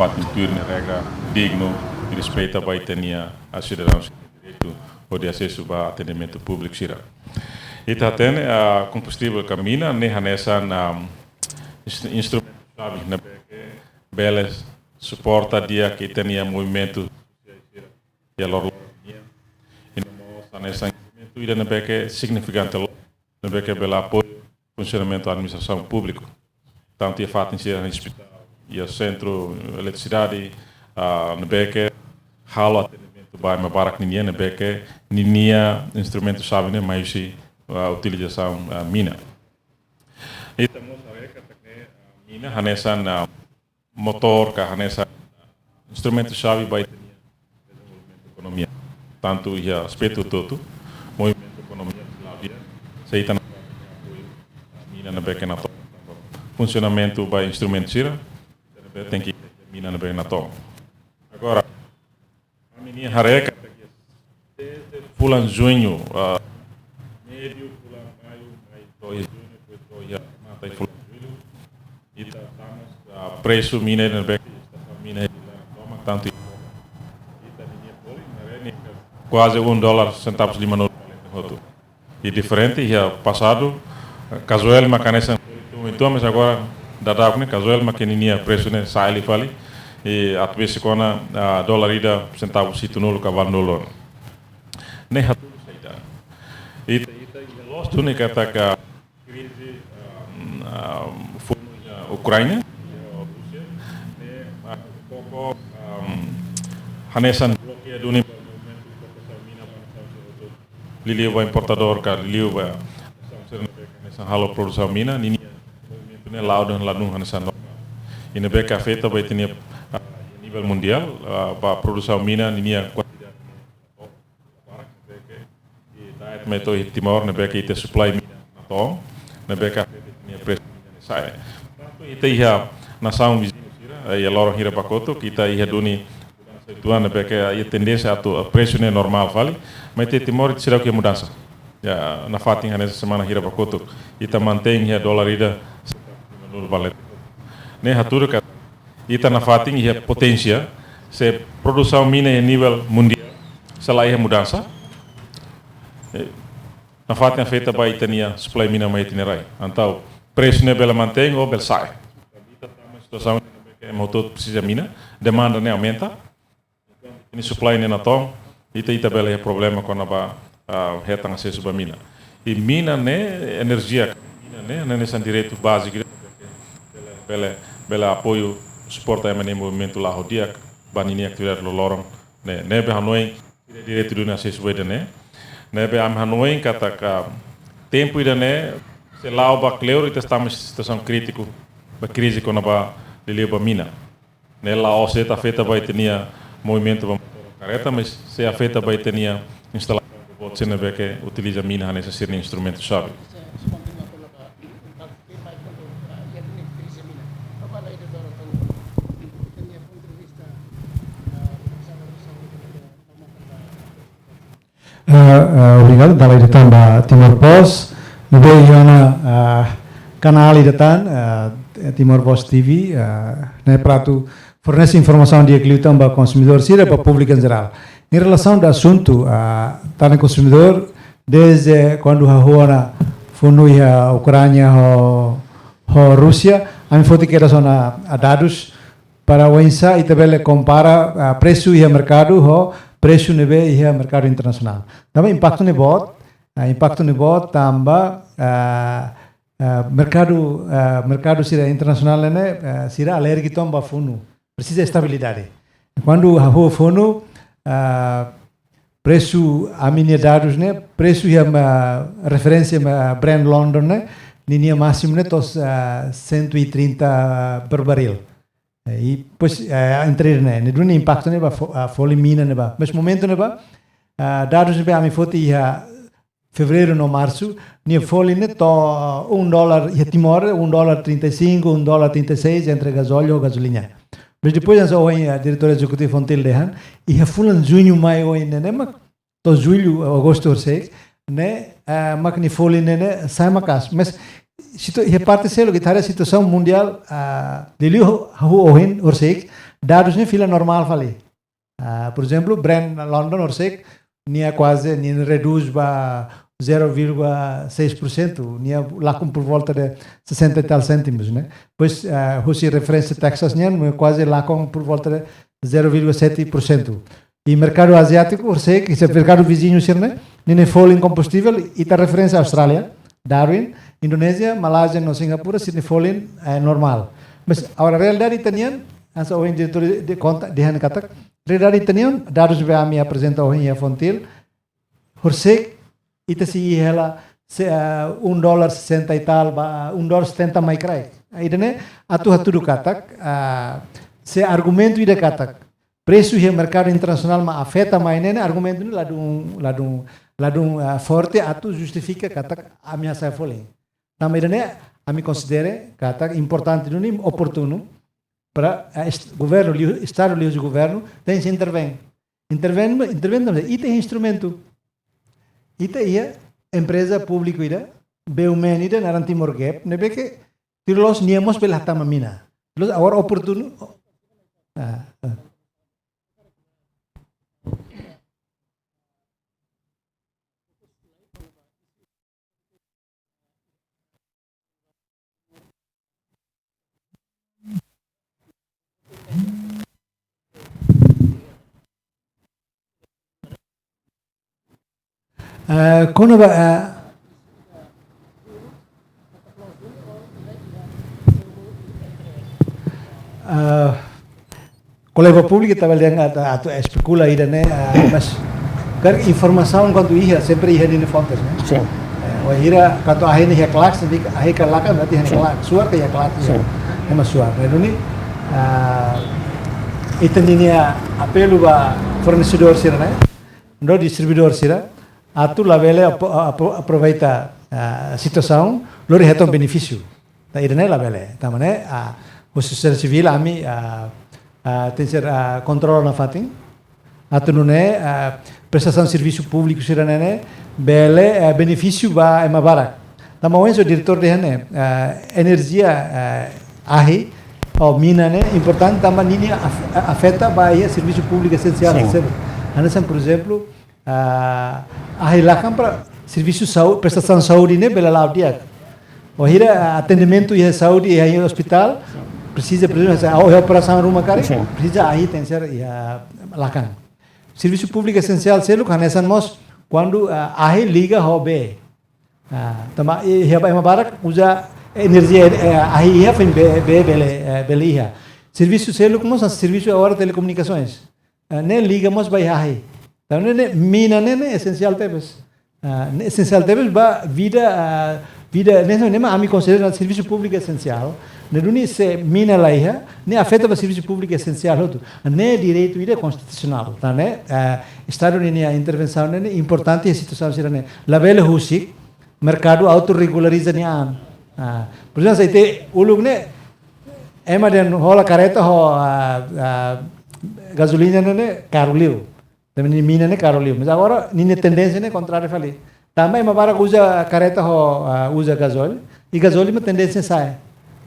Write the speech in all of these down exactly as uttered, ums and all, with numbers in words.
fatin tuir nia regra dignu, i respeita ba ita-nia, ah, sidadaun sira-nia direitu hodi asesu ba atendimentu públiku sira. Ita hatene, ah, kombustivel ka mina ne'e hanesan, ah, instru-, instrumentu xave ne'ebé ke bele suporta di'ak ita-nia movimentu iha loroloron nian. I no mós hanesan instrumentu ida ne'ebé ke signifikante loos, ne'ebé ke bele apoiu funsionamentu administrasaun públiku. Tantu iha fatin sira ospitál, iha sentru eletrisidade, ah, ne'ebé ke halo atendimentu ba ema barak ninian, ne'ebé ke ninia instrumentu xave ne'e mai husi, ah, utilizasaun, ah, mina. Ita mós haree katak ne'e, ah, mina hanesan, ah, motór ka hanesan instrumentu xave ba ita-nia dezenvolvimentu ekonomia. Tantu iha aspetu hotu-hotu, movimentu ekonomia, se ita la iha apoiu mina ne'ebé ke natoon, funsionamentu ba instrumentu sira, ita ne'ebé tenke iha mina ne'ebé natoon. Agora, ami-nia haree katak desde fulan juñu, ah, meiu fulan maiu, mai to'o iha juñu, depois to'o iha remata fulan jullu, ita tama, ah, presu mina ne'ebé ke estasaun mina iha Dili tomak, tantu ita-nia folin, haree ne'e kuaze um dólar sentavus limanulu ba leten hotu. I diferente iha pasadu, gazoil mak hanesan itu, itu, mas agora daudaun ne'e gazoil mak ninia presu ne'e sa'e liu fali, i atu besik ona, ah, dólar ida sentavus hitunulu ka valunulu. Ne'e hatudu saida? Ita, ita iha loos duni katak krize, ah, ah, funu iha Ukraina, iha Rúsia, ne'e, ah, koko, ah, hanesan blokeia duni ba movimentu esportasaun mina ba nasaun sira hotu. Liuliu ba importadór ka liuliu ba nasaun sira ne'ebé ke hanesan halo produsaun mina, ninia movimentu ne'e la'o dehan ladún hanesan normál. I ne'ebé ke afeta ba ita-nia, ah, nivel mundiál, ah, ba produsaun mina, ninia kuantidade ne'e barak, ne'ebé ke i da'et mai to'o iha Timor, ne'ebé ke ita supply mina natoon, ne'ebé ke afeta ita-nia presu mina ne'e sa'e. Tantu ita iha nasaun viziñu sira, eh, iha loron hira ba kotuk, ita iha duni mudansa uitoan ne'ebé ke iha tendénsia atu, eh, presu ne'e normál fali, mas ita Timor ita seidauk iha mudansa. Ya, nafatin hanesan semana hira ba kotuk, ita mantein iha dólar ida sentavus limanulu ba leten. Ne'e hatudu katak ita nafatin iha poténsia, se produsaun mina iha nivel mundiál, se la iha mudansa, eh, nafatin afeta ba ita-nia supply mina mai ita-nia rai. Entaun, presu ne'e bele mantein ou bele sa'e. Ita tama situasaun ne'ebé ke ema hotu presiza mina, demanda ne'e aumenta, i supply ne'e natoon, ita, ita bele iha problema kona-ba, ah, hetan asesu ba mina. I mina ne'e enerjia, mina ne'e, ne'e hanesan direitu báziku, bele, bele, bele apoiu, suporta ema nia movimentu la'o di'ak, ba ninia atividade loroloron, ne'e, ne'ebé hanoin, direitu duni asesu ba ida-ne'e, ne'ebé ami hanoin katak tempu ida-ne'e, sei la'o ba kleur, ita tama situasaun krítiku, ba krize kona-ba liuliu ba mina. Ne'e la'ós de'it afeta ba ita-nia movimentu ba motór kareta, mas sei afeta ba ita-nia instalasaun robót sira ne'ebé ke utiliza mina hanesan sira-nia instrumentu xave. Ah, ah, obrigadu, dala ida tan ba Timor Post. Ne'ebé iha ona, ah, kanál ida tan, ah, Timor Post T V, ah, ne'e para atu fornese informasaun di'ak liután ba konsumidór sira, ba públiku em geral. Em relação do assunto, ah, tan konsumidór, desde kuandu hahú ona funu iha Ucrânia ho, ho Rúsia, ami foti kedas ona dadus, para oinsá ita bele kompara, ah, presu iha merkadu ho presu ne'ebé iha merkadu internasionál. Tanba impaktu ne'e boot, ah, impaktu ne'e boot tanba, ah, ah, merkadu, ah, merkadu sira internasionál ne'e, ah, sira alérjiku tan ba funu. Presiza estabilidade. Kuandu hahú funu, ah, presu ami-nia dadus ne'e, presu iha, ah, referénsia, ah, Brent London ne'e, ninia másimu ne'e to'o, ah, cento e trinta per barril. Eh, i depois, eh, entre ne'e, ne'e duni impaktu ne'e ba fo-, ah, folin mina ne'e ba. Mas momentu ne'e ba, ah, dadus ne'ebé ami foti iha fevereiru no marsu, nia folin ne'e to'o, ah, um dólar, iha Timor, um dólar trinta e cinco, um dólar trinta e seis, entre gazóleo ho gazolina. Mas depois, antes ohin, ah, diretór ezekutivu FONGTIL dehan, iha fulan juñu mai ohin ne'e, ne'e mak to'o jullu, agostu horisehik, ne'e, ah, mak nia folin ne'e, ne'e sa'e maka'as. Mas situ-, iha parte seluk, ita haree situasaun mundiál, ah, liuliu hahú ohin horisehik, dadus ne'e fila normál fali. Ah, por ezemplu, Brent London horisehik nia kuaze, nia redús ba zero vírgula seis por cento, nia lakon por volta de sessenta e tal cêntimos, né? Pois, ah, husi referénsia Texas nian, nia kuaze lakon por volta de zero vírgula sete por cento. I merkadu aziátiku, horisehik, i merkadu viziñu sira-ne'e, ninia folin kombustivel, ita referénsia Austrália, Darwin, Indonézia, Malázia no Singapura, sira-nia folin, eh, normál. Mas agora realidade ita-nian, hanesan ohin diretór de konta dehan katak, realidade ita-nian, dadus ne'ebé ami aprezenta ohin iha FONGIL, horisehik ita sei iha hela se, ah, um dólar sessenta e tal, ba, um dólar setenta mai kraik. Ida-ne'e atu hatudu katak, ah, se argumentu ida katak presu iha merkadu internasionál mak afeta mai ne'e, argumentu ne'e ladún, ladún, ladún, ah, forte atu justifika katak ami hasa'e folin. Tanba ida-ne'e ami konsidera katak importante duni, oportunu para, ah, est-, governu, liu-, Estadu liuhusi governu tenke intervein. Intervein, intervein tanba ita iha instrumentu. Ita iha empreza públiku ida, B U M N ida, naran Timor Gap, ne'ebé ke tuir loos nia mós bele hatama mina. Loos agora oportunu. Ah, ah. Eh, kona-ba, eh, eh, kolega públiku ita bele dehan atu, atu espekula ida-ne'e, eh, mas karik informasaun kuandu iha, sempre iha ninia fontes, ne'e? Sin. Eh, wainhira kuandu ahi ne'e iha klak, se ahi ka lakan, berarti iha ne'e klak. Suar ka iha klak, iha. Sin. Ema suar. Ne'e duni, eh, ita-nia apelu ba fornesedór sira-ne'e, no distribuidór sira, atu labele apro-, apro-, aproveita, ah, situasaun, lori hetan benefísiu. Ida-ne'e labele. Tanba ne'e, ah, husi sosiedade sivíl ami, ah, ah, tenke ser, ah, kontrola nafatin. Atu nune'e, ah, prestasaun servisu públiku sira-ne'e bele, eh, benefísiu ba ema barak. Tanba ohin só diretór dehan ne'e, eh, enerjia, eh, ahi, ou mina ne'e importante tanba ninia af-, afeta ba iha servisu públiku esensiál. Sin. Hanesan, por ezemplu, ah, ahi lakan para servisu saúde, prestasaun saúde ne'e bele la'o di'ak. Wainhira, ah, atendimentu iha saúde, iha, iha ospitál, presiza, por ezemplu, hanesan, ah, iha operasaun ruma karik, sin, presiza ahi tenke ser iha lakan. Servisu públiku esensiál seluk hanesan mós kuandu, ah, ahi liga ho bee. Ah, tanba, eh, iha ba ema barak uza enerjia, eh, ahi iha foin bee, bee bele, eh, bele iha. Servisu seluk mós, servisu agora telekomunikasoens. Ah, ne'e liga mós ba iha ahi. Tanba ne'e, ne'e mina ne'e, ne'e esensiál tebes. Ah, ne'e esensiál tebes ba vida, ah, vida, ne'e, ne'e mak ami konsidera servisu públiku esensiál. Ne'e duni se mina la iha, ne'e afeta ba servisu públiku esensiál hotu. Ne'e direitu ida konstitusionál. Tan ne'e, ah, Estadu ninia intervensaun ne'e, ne'e importante iha situasaun sira-ne'e. Labele husik merkadu autorregulariza nia an. Ah, por ezemplu, se ita uluk ne'e, ema dehan hola karreta ho, ah, ah, gazolina ne'e, ne'e karu liu. Tanba ninia mina ne'e karu liu. Mas agora, ninia tendénsia ne'e kontráriu fali. Tanba ema barak uza karreta ho, ah, uza gazóil, i gazóil mak tendénsia sa'e.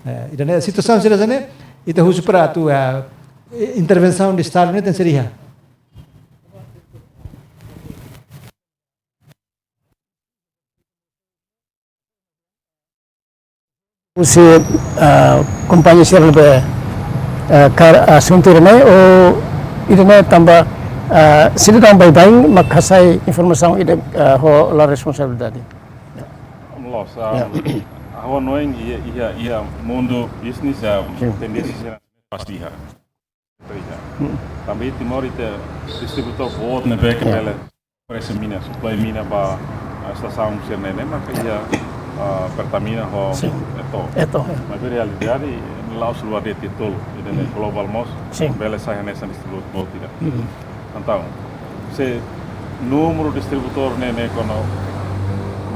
Eh, ida-ne'e situasaun sira hanesan ne'e, ita husu para atu, ah, intervensaun Estadu ne'e tenke ser iha. Husi, ah, kompañia sira ne'ebé, ah, kaer asuntu ida-ne'e, ou ida-ne'e tanba, ah, sidadaun baibain mak hasai informasaun ida, ah, ho la responsabilidade. Loos, ah, ya, ha'u hanoin iha, iha, iha mundu bisnis, ah, sin, tendénsia sira pasti iha. Iya. Hmm. Tanba iha Timor ita distribuidór boot ne'ebé ke, ya, bele oferese mina, supply mina ba, ah, estasaun sira-ne'e, ne'e maka iha, ah, Pertamina ho, sin, Eto. Eto, ya. Mas realidade, la'ós luar de títulu, ida-ne'e, hmm, global mós, sin, bele sai hanesan distribuidór boot ida. Hmm. Entaun, se númeru distribuidór ne'e, ne'e kona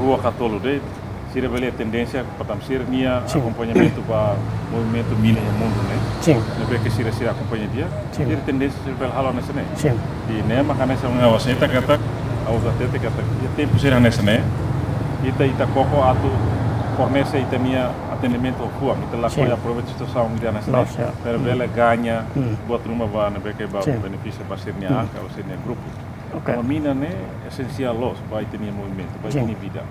rua ka tolu de'it, sira bele tendénsia, portantu, sira-nia, sin, akompañamentu ba movimentu mina iha mundu ne'e. Sin. Ne'ebé ke sira, sira akompaña di'ak. Sin. Sira tendénsia sira bele halo hanesan ne'e. Sin. I ne'e mak hanesan ohin ha'u hatete katak, ha'u hatete katak, iha tempu sira hanesan ne'e, ita, ita koko atu fornese ita-nia atendimentu ho fuan, ita lakohi aproveita situasaun ida hanesan ne'e, para bele gaña buat ruma ba ne'ebé ke ba benefísiu ba sira-nia an ka sira-nia grupu. Tanba mina ne'e esensiál loos ba ita-nia movimentu, ba ita-nia vida.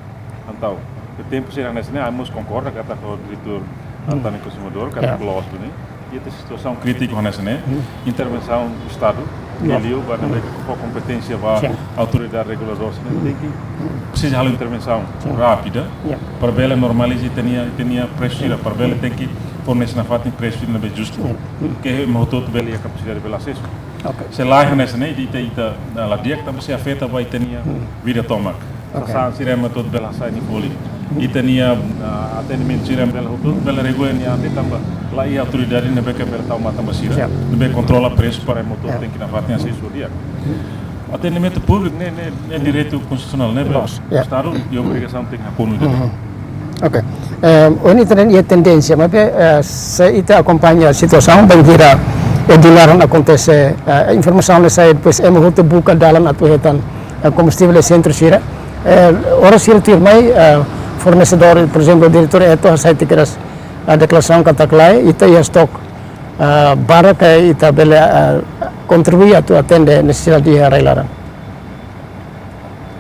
Entaun, iha tempu sira hanesan ne'e, ami mós konkorda katak ho diretór Atan Konsumadór, katak loos duni. Iha situasaun krítiku hanesan ne'e, intervensaun Estadu, liuliu ba ne'ebé ke fó kompeténsia ba autoridade reguladór sira-ne'e, tenke presiza halo intervensaun rápida para bele normaliza ita-nia, ita-nia presu sira, para bele tenke fornese nafatin presu sira ne'ebé justu. Ke ema hotu-hotu bele iha kapasidade bele asesu. Se lae hanesan ne'e, ita, ita la di'ak, tanba sei afeta ba ita-nia vida tomak. Sasán sira ema hotu bele hasai nia folin. Ita-nia atendimentu sira bele hotu bele regula nia ande tanba la iha autoridade ne'ebé ke bele tau matan ba sira, ne'ebé kontrola presu para ema hotu tenke nafatin asesu di'ak. Atendimentu públiku ne'e, ne'e direitu konstitusionál, ne'ebé Estadu iha obrigasaun tenke hakonu ida. Ok. Ohin ita dehan iha tendénsia, maibé se ita akompaña situasaun bainhira iha Dili laran akontese, informasaun ne'e sai, depois ema hotu buka dalan atu hetan kombustivel iha sentru sira. Oras sira tuirmai, fornesedór, por ezemplu, diretór Eto hasai tiha kedas deklarasaun katak lae, ita iha stok barak ke ita bele kontribui atu atende nesesidade iha rai laran.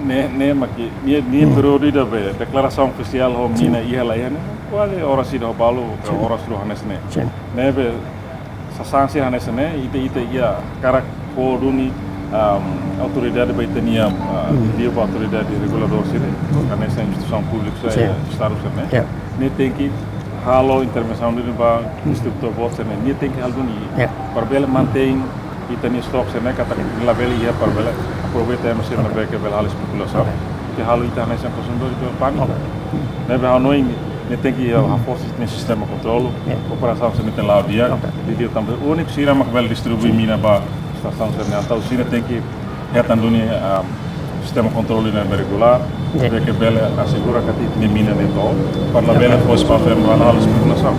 Ne'e, ne'e mak nia, nia períodu ida be deklarasaun ofisiál ho mina iha la iha ne'e, kuaze oras ida ho balu, oras rua hanesan ne'e. Ne'ebé sasán sira hanesan ne'e, ita, ita iha karik fó duni autoridade ba ita-nia, liuliu ba autoridade reguladór sira, hanesan instituisaun públika sira, Estadu sira-ne'e. Nia tenke halo intervensaun duni ba distribuidór boot sira-ne'e, nia tenke halo duni para bele mantein ita-nia stok sira-ne'e katak labele iha para bele aproveita ema sira ne'ebé ke bele halo espekulasaun. Ke halo ita hanesan konsumidór ita pániku. Ne'ebé ha'u hanoin nia tenke iha haforsa ita-nia sistema kontrolu, operasaun sira-ne'e tenke la'o di'ak. Liuliu tanba úniku sira mak bele distribui mina ba estasaun sira-ne'e, entaun sira tenke hetan duni sistema kontrolu ne'ebé regulár, ne'ebé ke bele asegura katak ita-nia mina ne'e to'o, para labele fó espasu ba ema halo espekulasaun.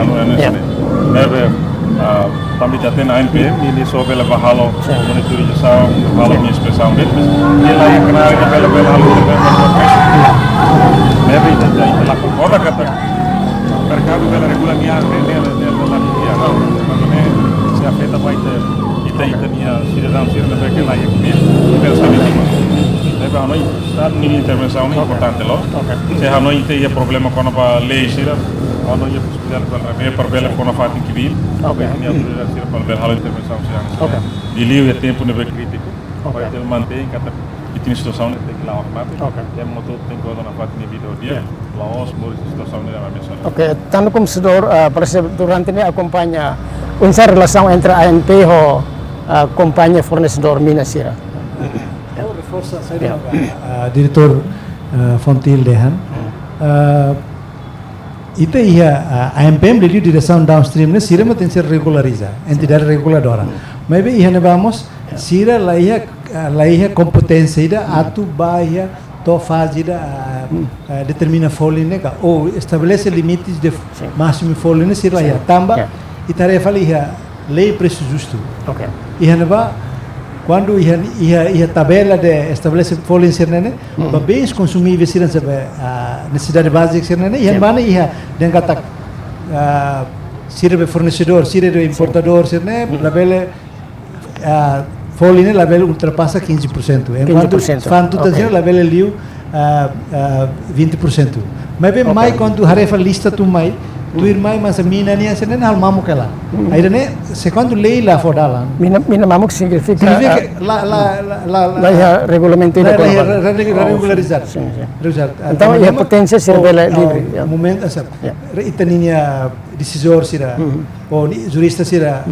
Anu anu sini. Ne'ebé tanba ita hatene ANPM, nia só bele bá halo monitorizasaun, halo nia inspesaun de'it, nia la iha knaar ke bele, bele halo. Ne'ebé ita, ita la konkorda katak merkadu bele regula nia, nia, nia, nia, nia, nia, nia, nia, sei afeta ba ita, ita, ita-nia sidadaun sira ne'ebé ke la iha knaar, bele sabe nia. Ne'ebé ha'u hanoin, Estadu nia intervensaun ne'e importante loos. Se ha'u hanoin ita iha problema kona-ba lei sira, ha'u hanoin iha posibilidade para bele, para bele fó nafatin kbiit. Nia autoridade sira para bele halo intervensaun sira. Liuliu iha tempu ne'ebé krítiku. Para ita mantein katak ita-nia situasaun ne'e tenke la'o mate. Ema hotu tenke hola nafatin nia vida di'ak. La'ós moris situasaun ne'ebé mensiona. Ok, tanba konsumadór, parese durante ne'e akompaña oinsá relasaun entre ANP ho kompañia fornesedór mina sira. Ha'u reforsa saida mak diretór Fontil dehan. Ita iha ANPM, liuliu diresaun downstream ne'e, sira mak tenke ser regulariza, entidade reguladora. Maibé iha ne'ebá mós, sira la iha, la iha kompeténsia ida atu bá iha to'o faze ida, determina folin ne'e ka, ou estabelese limites de másimu folin ne'e, sira la iha. Tanba ita haree fali iha lei presu justu. Iha ne'ebá, kuandu iha, iha, iha tabela de estabelese folin sira-ne'e, ba bens konsumivel sira, nesesidade bázika sira-ne'e, iha ne'ebá ne'e iha dehan katak sira be fornesedór, sira be importadór sira-ne'e, labele, folin ne'e labele ultrapasa quinze por cento. Enkuantu quinze por cento. Fantu tan sira labele liu vinte por cento. Maibé mai kuandu haree fali lista tun mai, tuirmai hanesan mina nian sira-ne'e halo mamuk hela. Ida-ne'e, se kuandu lei la fó dalan. Mina, mina mamuk signifika, signifika la, la, la, la, la iha regulamentu ida, la iha regularizadu. Entaun iha poténsia sira bele livre. Momentu, ita-nia desizór sira, ou jurista sira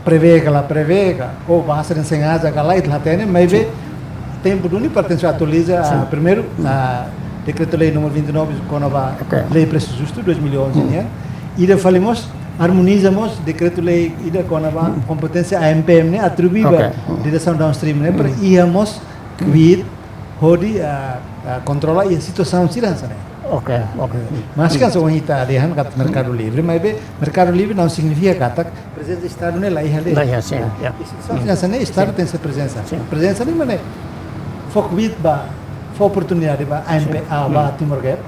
prevee ka la prevee ka, ou bahasa dehan sengaja ka lae, ita la hatene, maibé tempu duni para tenke atualiza, primeiru, dekretu-lei númeru vinte e nove kona-ba lei presu justu dois mil e onze nian. Ida fali mós, armoniza mós dekretu-lei ida kona-ba kompeténsia ANPM ne'e atribui ba diresaun downstream ne'e, para iha mós kbiit hodi kontrola iha situasaun sira hanesan ne'e. Ok, ok. Mas kan se ita dehan katak merkadu livre, maibé merkadu livre não signifika katak prezensa Estadu ne'e la iha de'it. La iha, sin. Situasaun sira hanesan ne'e Estadu tenke ser prezensa. Prezensa ne'e mak ne'e fó kbiit ba, fó oportunidade ba ANPM, ba Timor Gap.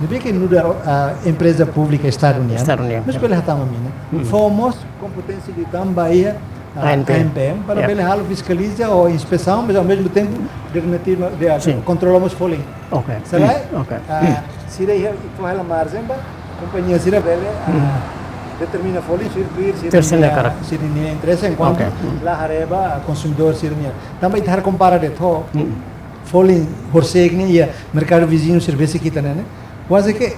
Ne'ebé ke nu'udar, ah, empreza públika Estadu nian. Estadu nian, mas ya. Bele hatama mina. Hmm. Fó mós kompeténsia liután ba iha, ah, A N P M. A N P M, para, ya, bele halo fiskaliza ou inspesaun, mas ao mesmo tempo, definitiva, de, sin, kontrola mós folin. Ok. Selae, hmm, ok, ah, sira iha, fó hela marjen ba kompañia sira bele, ah, hmm, determina folin, sira tuir, sira, terseira ninia, karak, sira-nia interese, enkuantu, ok, hmm, la haree ba konsumidór sira-nian. Tanba ita haree kompara de'it ho, hmm, folin horisehik nian iha merkadu viziñu sira besik ita ne'e, ne'e. Kuaze ke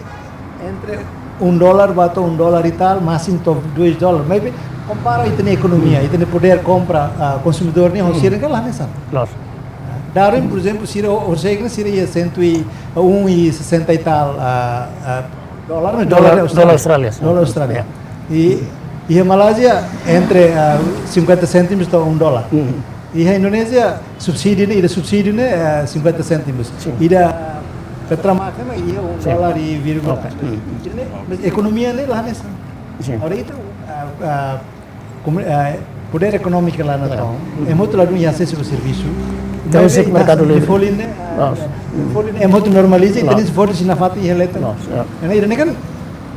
entre um dólar ba to'o um dólar e tal, másimu to'o dois dólar. Mas kompara ita-nia ekonomia, hmm, ita-nia podér kompra, ah, konsumidór nian, hmm, horisehik kan la hanesan. Loos. Darwin, por exemplo, sira horisehik ne'e sira iha cento e um e sessenta e tal, ah, ah, dólar, mas dólar, dólar Austrália. Dólar Austrália, sin. Dólar Austrália. Ya. I, iha Malázia entre, ah, cinquenta cêntimos to'o um dólar. Hmm. Iha Indonézia subsídiu ne'e, ida subsídiu ne'e, eh, cinquenta cêntimos. Sin. Ida Petromax ne'e iha um, sin, dólar e vírgula. Ok. Hmm. Ida-ne'e, mas ekonomia ne'e la hanesan. Sin. Agora ita, ah, ah, komu-, ah, podér ekonómiku la, ya, natoon. Hmm. Ema hotu ladún iha asesu ba servisu. Entaun, mas se merkadu livre. Folin ne'e, ah, loos, folin ne'e, ema hotu normaliza, loos, ita-nia suportu sira nafatin iha leten. Loos, ya. Karena ida-ne'e kan,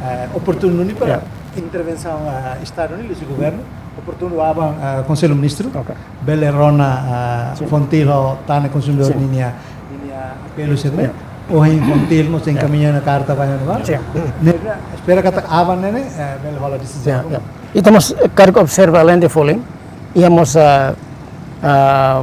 ah, oportunu ne'e para, ya, intervensaun, ah, Estadu ne'e, husi governu, oportunu aban, ah, Konsellu Ministru, ok, bele rona, ah, sin, FONGIL ho tane konsumidór, sin, ninia, ninia apelu sira-ne'e, ya, ohin FONGIL mós, ya, enkamiña ona karta ba ne'ebá. Sin. Ne'e, espera katak aban ne'e, eh, bele hola desizaun. Ya, ya. Ita mós, eh, karik observa aleinde folin, iha mós, ah, ah,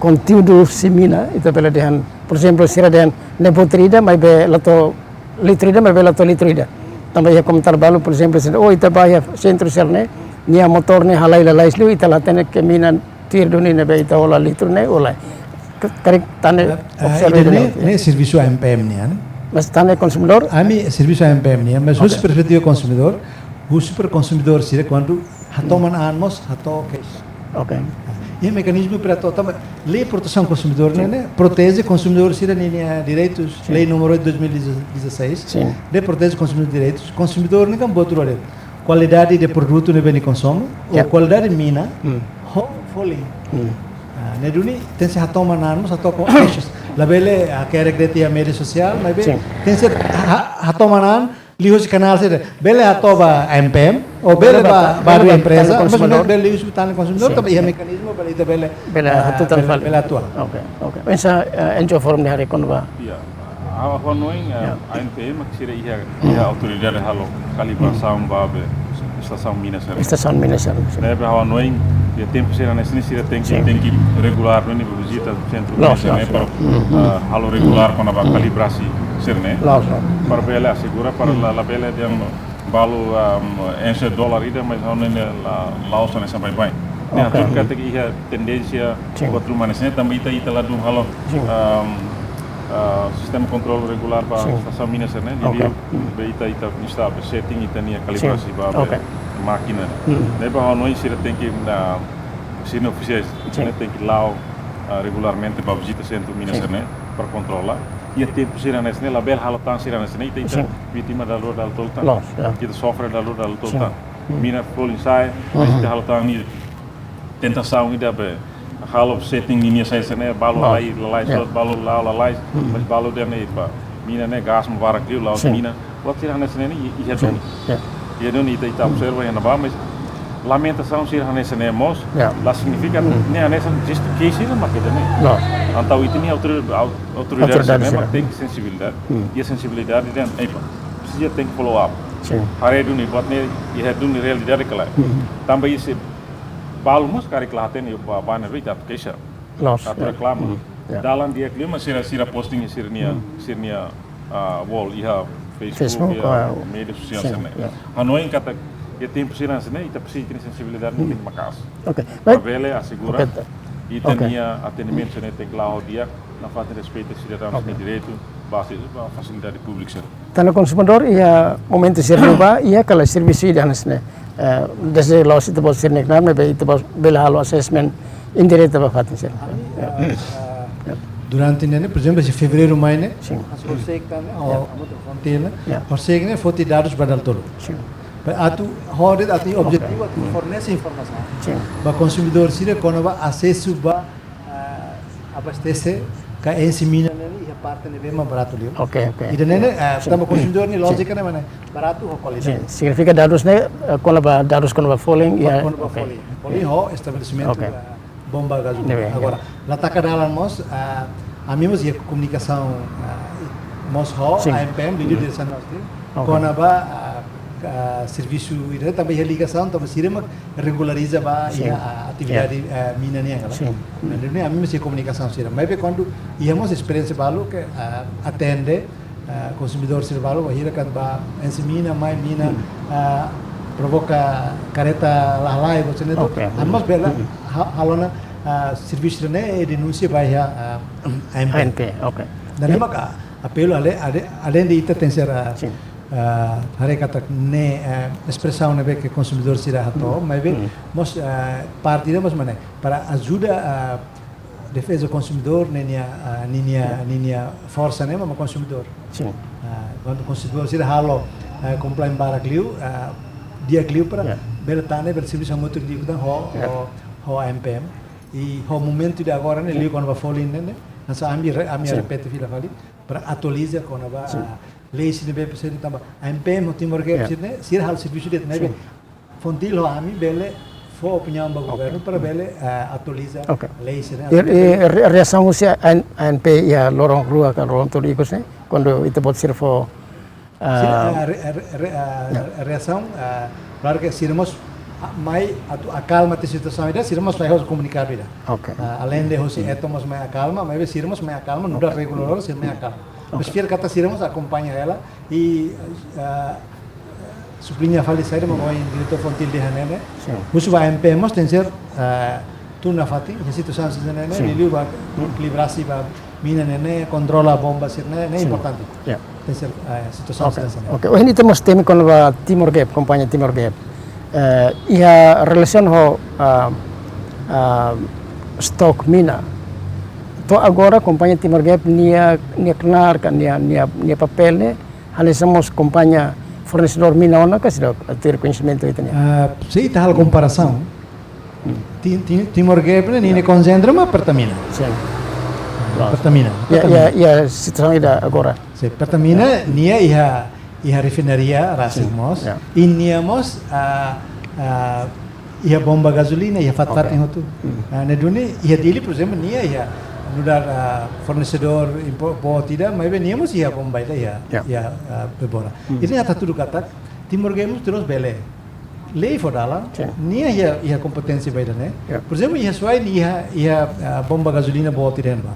konteúdu husi mina, ita bele dehan, por ezemplu, sira dehan ne'e butir ida, maibé la to'o litru ida, maibé la to'o litru ida. Tanba iha komentáriu balu, por ezemplu, sira, oh, ita ba iha sentru sira-ne'e, nia motór ne'e halai lalais liu, ita la hatene ke mina tuir duni ne'ebé ita hola litru ne'e, hola. Ke-, karik tan ne'e, eh, eh, observa ida-ne'e, ne'e, ne'e servisu A N P M nian, ne'e? Mas tan ne'e konsumidór? Ami servisu A N P M nian, mas, ok, husi perspetiva konsumidór, husi per konsumidór sira kuandu hatoman an mós hato'o keixa. Ok. Iha mekanizmu para hato'o, tanba Lei Protesaun Konsumidór, sin, ne'e, ne'e proteje konsumidór sira-ninia direitus, sin, Lei número oito de dois mil e dezasseis, sin, ne'e proteje konsumidór direitus. Konsumidór ne'e kan buat rua de'it. Kualidade de produtu ne'ebé nia konsome, ya, ou kualidade mina, hmm, ho folin. Hmm. Ah, ne'e duni tenke hatoman an mós hato'o keixa. Labele, ah, hakerek de'it iha média sosiál, maibé, sin, tenke ha-, hatoman an, liuhusi kanál sira. Bele hato'o ba A N P M, ou bele, bele ba, ba, bele ba, ba empreza, tan ne'e mas konsumidór, bele liuhusi tan ne'e konsumidór, sin, tanba iha, ya, mekanizmu bele ita bele, bele, ah, hatutan, bele, fali, bele atu. Ok, ok. Oinsá, eh, N G O Forum nia haree kona-ba? Ya, ha'u hanoin, eh, ya, A N P M sira iha, iha autoridade halo kalibrasaun, hmm, ba be estasaun mina sira. Estasaun mina sira, sin. Ne'ebé ha'u hanoin, iha tempu sira hanesan ne'e sira tenke, sin, tenke regulár, ne'e, vizita sentru, loos, mina sira, loos, ne'e, para, loos, hmm, hmm, ah, halo regulár, hmm, kona-ba, hmm, kalibrasi sira-ne'e. Loos, loos. Para bele asegura, para, hmm, la, labele dehan balu, um, enxe dólar ida, mas ha'u hanoin ne'e la, la'ós hanesan baibain. Ne'e, ok, atu, hmm, katak iha tendénsia, sin, buat ruma hanesan ne'e, tanba ita, ita ladún halo, sin, um, ah, sistema kontrolu regulár ba, sin, estasaun mina sira-ne'e, ok, jadi, hmm, be ita, ita instala, setting ita-nia kalibrasi, sin, ba, ok, be mákina. Hmm. Ne'ebé ha'u hanoin sira tenke, ah, sira-nia ofisiais, sin, ne'e tenke la'o, ah, regularmente ba vizita sentru mina, sin, sira-ne'e, para kontrola. Iha tempu sira hanesan ne'e, labele halo tan sira hanesan ne'e, ita, ita, sin, vítima dala rua dala tolu tan. Loos, ya. Ita sofre dala rua dala tolu, sin, tan. Hmm. Mina folin sa'e, hmm, ita halo tan ne'e tentasaun ida be halo setting ninia sa'e sira-ne'e, balu, loos, lalais, lalais, ya, balu la'o lalais, hmm, mas balu dehan ne'e ba mina ne'e gás mós barak liu, la'o, sin, mina. Buat sira hanesan ne'e iha, sin, duni. Ya. Iha duni ita, ita, hmm, observa iha ne'ebá, mas lamentasaun sira hanesan ne'e mós, ya, la signifika, hmm, ne'e hanesan just keixa sira mak ida-ne'e. Loos. Entaun ita-nia autori-, au-, autoridade, autoridade sira-ne'e sira mak tenke sensibilidade. Hmm. Iha sensibilidade dehan, epá, presiza tenke follow up. Sin. Haree duni buat ne'e iha duni realidade ka lae. Hmm. Tanba iha balu mós karik la hatene, ba, ba ne'ebé ita atu keixa. Loos, atu, ya, reklama. Hmm, ya. Dalan di'ak liu mak sira, sira posting sira-nia, hmm, sira-nia, ah, wall iha Facebook, Facebook, ya, ah, média sosiál, sin, sira-ne'e. Ya. Hanoin katak iha tempu sira hanesan ne'e, ita presiza iha sensibilidade, hmm, ne'e maka'as. Ok. Para bele asegura, ok, ita, ok, nia atendimentu, hmm, sira-ne'e tenke la'o di'ak, nafatin respeita sidadaun, ok, sira-nia direitu, ba, ba fasilidade públika sira. Tanba konsumidór iha momentu sira-ne'ebá, iha kala servisu ida hanesan ne'e. Eh, dezde la'ós ita-boot sira-nia knaar, maibé ita-boot bele halo assessment indireta ba fatin sira. Ami, eh, eh, durante ne'e, por ezemplu, se fevereiru mai ne'e, sin, horisehik tan ne'e, oh, ya, amo tu fronteira, ya, horisehik ne'e foti dadus ba dala tolu. Sin. Ba atu, hodi atu, ok, objetivu atu, hmm, fornese informasaun, sin, ba konsumidór sira kona-ba asesu ba, ah, abastese, ka enxe mina ne'e iha parte ne'ebé mak baratu liu. Oke, oke. Ida-ne'e ne'e, eh, tanba konsumidór nia lójika ne'e mak ne'e baratu ho kualidade. Sin, signifika dadus ne'e, eh, kona-ba dadus kona-ba folin, ya, kona-ba folin. Folin ho estabelesimentu, eh, bomba gazolina. Ne'ebé, ya. Agora, la taka dalan mós, eh, ami mós iha komunikasaun, eh, mós ho ANPM, Liuliu Diresaun Nasionál, kona-ba, eh, eh, servisu ida, tanba iha ligasaun, tanba sira mak regulariza ba iha, ah, atividade, eh, mina nian, kan? Sin. Ne'e ami mós iha komunikasaun sira. Maibé kuandu iha mós esperiénsia balu ke, ah, atende, ah, konsumidór sira balu, bainhira kan ba enxe mina, mai mina, ah, provoka karreta la halai, buat sira-ne'e. Oke. Ami mós bele ha-, halo ona, ah, servisu ne'e, eh, denúnsia ba iha, ah, ANPM. ANPM, oke. Ne'e maka apelu ale, ale, além de ita tenke ser, ah, ah, haree katak ne'e, eh, espresaun ne'ebé ke konsumidór sira hato'o, maibé mós, ah, parte ida mós mak ne'e, para ajuda, ah, defeza konsumidór ne'e nia, ah, ninia, ninia forsa ne'e mak konsumidór. Sin. Ah, kuandu konsumidór sira halo, ah, komplain barak liu, ah, di'ak liu para bele tane, bele servisu hamutuk liután ho, ho, ho ANPM. I ho momentu ida agora ne'e, liu kona-ba folin ne'e, ne'e. Hanesan ami re-, ami repete fila fali para atualiza kona-ba, ah, lei sira ne'ebé presiza tanba ANPM ho Timor Gap sira-ne'e, sira halo servisu de'it, maibé FONGTIL ho ami bele fó opiniaun ba governu para bele, eh, atualiza lei sira-ne'e. I, i re-, reasaun husi AN-, ANPM iha loron rua ka loron tolu ikus ne'e, kuandu ita-boot sira fó, sira, ah, eh, re-, re-, re-, eh, reasaun, eh, klaru ke sira mós, ah, mai atu akalma tiha situasaun ida, sira mós mai ho komunikadu ida. Oke. Ah, além de husi Eto mós mai akalma, maibé sira mós mai akalma, nu'udar reguladór sira mai akalma. Oke. Maibé fiar katak sira mós akompaña hela, i, ah, subliña fali saida mak ohin diretór FONGTIL dehan ne'e, ne'e. Sin. Husu ba ANPM mós tenke ser, ah, tun nafatin, iha situasaun sira-ne'e, ne'e, liuliu ba ekilibrasi ba mina ne'e, ne'e, kontrola bomba sira-ne'e, ne'e importante. Ya. Tenke ser, ah, situasaun sira-ne'e. Oke, ohin ita mós temi kona-ba Timor Gap, kompañia Timor Gap. Eh, iha relasiona ho, ah, ah, stok mina. To'o agora kompañia Timor Gap nia, nia knaar ka nia, nia, nia papél ne'e, hanesan mós kompañia fornesedór mina ona ka seidauk, atu iha rekoñesimentu ita-nian? Ah, se ita halo komparasaun, Ti-, Ti-, Timor Gap ne'e, ninia konsentra mak Pertamina. Sin. Ah, Pertamina. Ya, ya, Pertamina. Ya, situasaun ida agora. Sin, Pertamina, nia iha, iha refinaria rasik mós. Ya. I nia mós, ah, ah, iha bomba gazolina, iha fatin-fatin hotu. Ah, ne'e duni, iha Dili, por ezemplu, nia iha nu'udar, ah, fornesedór impo-, boot ida, maibé nia mós iha bomba ida, iha, iha, ah, Bebora. Ida-ne'e atu hatudu katak, Timor Gap mós terus bele. Lei fó dalan, nia iha, iha kompeténsia ba ida-ne'e. Ya. Por ezemplu, iha Suai nia iha, iha, ah, bomba gazolina boot ida ba.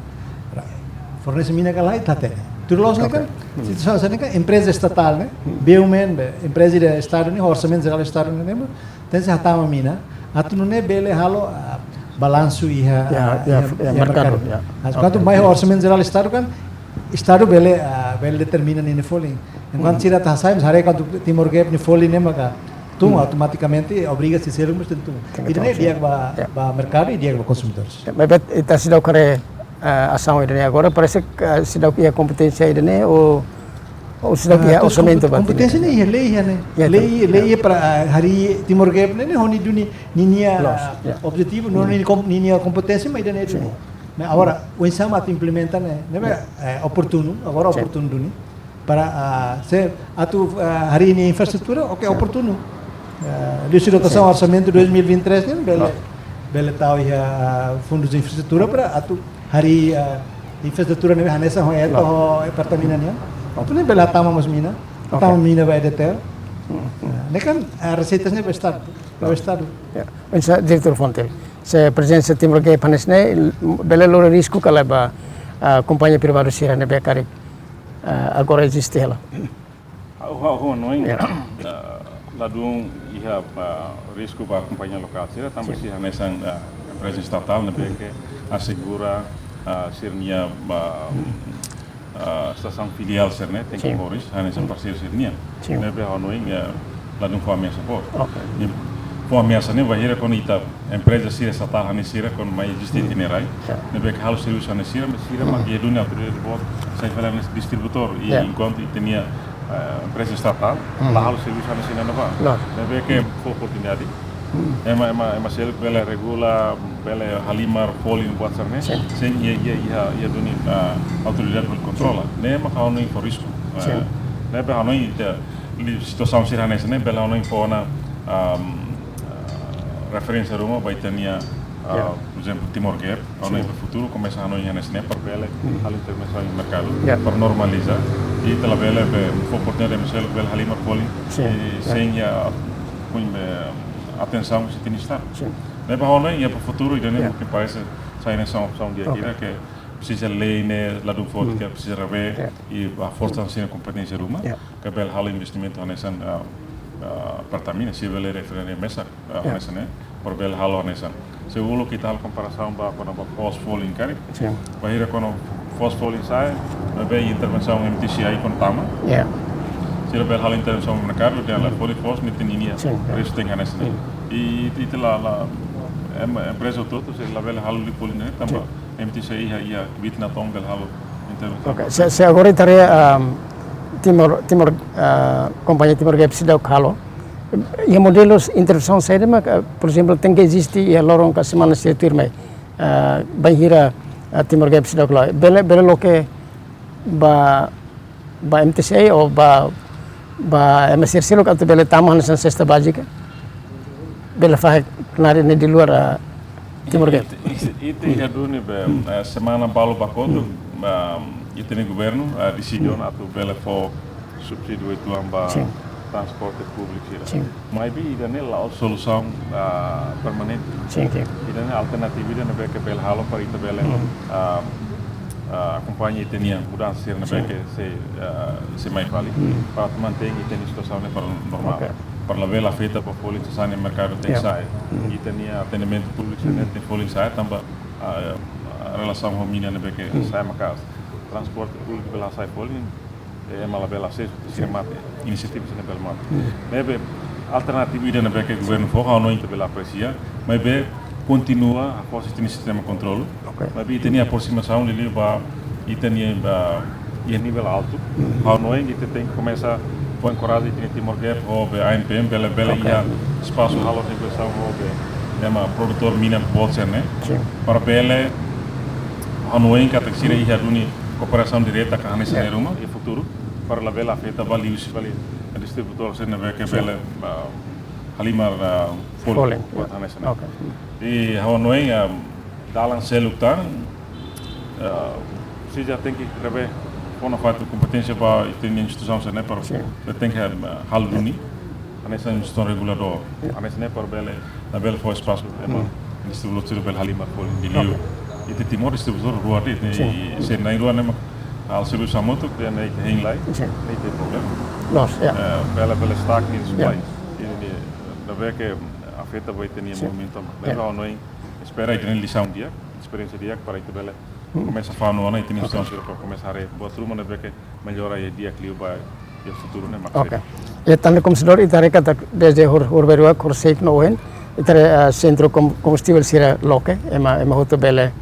Fornese mina ka lae, ita hatene. Tuir loloos ne'e kan, situasaun ne'e kan, empreza estatál ne'e, BUMN, be, empreza ida Estadu ne'e, orsamentu jerál Estadu ne'e, tenke hatama mina, atu nune'e bele halo, ah, balansu iha, ah, iha, iha merkadu. Kuandu mai orsamentu jerál Estadu kan, Estadu bele, ah, bele determina ninia folin. Enkuantu sira atu hasai, mas haree kuandu Timor Gap nia folin ne'e maka tun, automatikamente obriga sira seluk mós tenke tun. Ida-ne'e di'ak ba, ba merkadu i di'ak ba konsumidór. Ya, maibé ita seidauk haree, ah, asaun ida-ne'e agora, parese, ah, seidauk iha kompeténsia ida-ne'e, ou, ou seidauk iha orsamentu ba kompeténsia ne'e iha lei, iha ne'e. Lei, lei para, ah, harii Timor Gap ne'e, ne'e ho nia duni, ninia, ah, objetivu, no ninia kom-, ninia kompeténsia, mas ida-ne'e duni. Ne'e agora, oinsá mak atu implementa ne'e, ne'ebé, eh, oportunu, agora oportunu duni. Para, ah, se atu, ah, harii ninia infraestrutura, oke, oportunu. Ah, liuhusi dotasaun orsamentu dois mil e vinte e três ne'e, bele, bele tau iha, ah, fundus infraestrutura para atu harii, ah, infraestrutura ne'e hanesan ho Eto, ho Pertamina nian. Atu nune'e bele hatama mós mina, hatama mina ba EDTL. Ah, ne'e kan, ah, reseitas ne'e ba Estadu, ba Estadu. Ya. Oinsá, diretór FONGTIL, se prezensa Timor Gap hanesan ne'e, bele lori risku ka lae ba, ah, kompañia privadu sira ne'ebé karik, ah, agora eziste hela? Ha'u, ha'u, ha'u hanoin, ah, ladún iha, ah, risku ba kompañia lokál sira, tanba sira hanesan, ah, empreza estatál ne'ebé ke asegura, ah, sira-nia, ah, ah, estasaun filiál sira-ne'e tenke moris hanesan parseiru sira-nian. Ne'ebé ha'u hanoin, ah, ladún fó ameasa boot. Oke. Ne'e fó ameasa ne'e bainhira kuandu ita empreza sira estatál hanesan sira kuandu mai eziste ita-nia rai. Ne'ebé ke halo servisu hanesan sira, mas sira mak iha duni autoridade boot, sai fali hanesan distribuidór. I enkuantu ita-nia, ah, empreza estatál la halo servisu hanesan sira ne'ebá. Ne'ebé ke fó oportunidade Ema, ema, ema seluk bele regula, bele halimar folin buat sira-ne'e. Sin. Sin, iha, iha, iha, iha duni, ah, autoridade bele kontrola. Ne'e mak ha'u hanoin fó risku. Ah, sin. Ne'ebé ha'u hanoin ita, liu situasaun sira hanesan ne'e, bele ha'u hanoin fó ona, ah, referénsia ruma ba ita-nia, ah, ya, por ezemplu, Timor Gap. Ha'u hanoin, sin, ba futuru komesa ha'u hanoin hanesan ne'e para bele, hmm, halo intervensaun iha merkadu, ya, para normaliza. I ita labele be fó oportunidade ema seluk bele halimar folin. Sin. I, ya, sin iha, kun be atensaun husi ita-nia Estadu. Sin. Ne'ebé ha'u hanoin iha ba futuru, ida-ne'e, ya, mungkin parese sai hanesan opsaun di'ak, oke, ida ke presiza lei ne'e ladún forte, hmm, ke presiza revee, ya, i ba forsa sira-nia kompeténsia ruma, ya, ke bele halo investimentu hanesan, ah, ah, Pertamina, sei bele refinaria mesak, ah, ya, hanesan ne'e, para bele halo hanesan. Se uluk ita halo komparasaun ba, kona-ba foos folin karik. Sin. Bainhira kona foos folin sa'e, maibé intervensaun M T C I kona tama. Ya. Sira bele halo intervensaun merkadu, dehan la, hmm, folin foos ne'e tenke iha, sin, ya, presu tenke hanesan ne'e. Hmm. I, i, ita la, la, em-, empreza hotu-hotu, sira labele halo liu folin ne'e, tanba, sin, M T C I iha, iha kbiit natoon bele halo intervensaun. Oke, se, se agora ita haree, um, Timor, Timor, ah, kompañia Timor Gap seidauk halo. Iha modelu intervensaun saida mak, ah, por ezemplu, tenke eziste iha loron ka semana sira tuirmai. Ah, bainhira, ah, Timor Gap seidauk halo. Bele, bele loke ba, ba M T C I ou ba, ba M S R C loke atu bele tama hanesan sesta bázika. Bele fahe knaar ne'e di luar, ah, Timor Gap. Ita, ita, ita iha duni be, eh, semana balu ba kotuk, hmm, ah, ita-nia governu, ah, deside, hmm, ona atu bele fó subsídiu uitoan ba, sin, transporte públiku sira. Sin. Maibé ida-ne'e la'ós solusaun, ah, permanente. Sin, sin. Ida-ne'e alternativu ida ne'ebé ke bele halo para ita bele, hmm, ah, ah, akompaña ita-nia mudansa sira ne'ebé, ya, ke sei, ah, sei mai fali. Hmm. Para atu mantein ita-nia situasaun ne'e para normál. Oke. Para labele afeta ba folin sasán iha merkadu tenke, ya, sa'e. Hmm. Ita-nia atendimentu públiku, hmm, sira-ne'e tenke folin sa'e tanba, ah, relasaun ho mina ne'ebé ke, hmm, sa'e maka'as. Transporte públiku bele hasai folin, eh, ema labele asesu, sin, sira mate, inisiativa sira-ne'e bele mate. Hmm. Maibé alternativu ida ne'ebé ke governu fó, ha'u hanoin ita bele apresia, maibé kontinua hafoos ita-nia sistema kontrolu. Oke. Maibé ita-nia aproximasaun liuliu ba ita-nia, ba, iha nivel altu. Hmm. Ha'u hanoin ita tenke komesa fó enkoraja ita-nia Timor Gap ho be A N P M bele, bele, oke, iha espasu halo negosiasaun ho be ema produtór mina boot sira-ne'e. Sin. Para bele, ha'u hanoin katak sira, hmm, iha duni kooperasaun direta ka hanesan, ya, ne'e ruma iha futuru, para labele afeta ba liuhusi fali distribuidór sira ne'ebé ke, sin, bele, ah, halimar, ah, folin, folin, buat, ya, hanesan ne'e. Oke. I ha'u hanoin, ah, dalan seluk tan, ah, sira tenke revee fó nafatin kompeténsia ba ita-nia instituisaun sira-ne'e para, sin, ita tenke, ah, halo duni hanesan instituisaun reguladór. Ya. Hanesan ne'e para bele, labele fó espasu ema, hmm, distribuidór sira bele halimar folin di liur. Oke. Ita Timor distribuidór rua de'it, sin, i se na'in-rua ne'e mak halo servisu hamutuk, dehan ita hein lai, sin, ne'e ita problema. Loos, ya. Eh, bele, bele stuck nia, ya, supply. Ida-ne'e, ne'ebé ke afeta ba ita-nia, sin, movimentu. Ya. Ne'ebé ha'u hanoin, espera ita-nia lisaun di'ak, esperiénsia di'ak para ita bele, hmm, komesa fanu ona ita-nia, oke, instituisaun sira para komesa haree buat ruma ne'ebé ke mellora iha di'ak liu ba iha futuru ne'e mak, oke, saida. Ya, tanba komesa dor ita haree katak dezde hor, horibainrua, horisehik no ohin, ita haree, ah, sentru kom-, kombustivel sira loke, ema, ema hotu bele,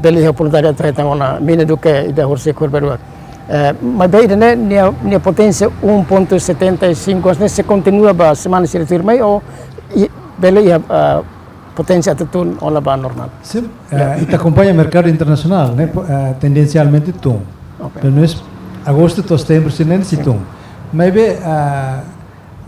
bele iha oportunidade atu hetan ona mina duké ida horisehik, horibainrua. Eh, maibé ida-ne'e nia, nia poténsia um ponto setenta e cinco, ne'e sei kontinua ba semana sira tuirmai ou i-, bele iha, ah, poténsia atu tun ona ba normál. Sin, ya, eh, ita akompaña merkadu internasionál, ne'e, po-, eh, tendensialmente tun. Oke. Pelumenus agostu to'o setembru sira-ne'e sei, sin, tun. Maibé, ah,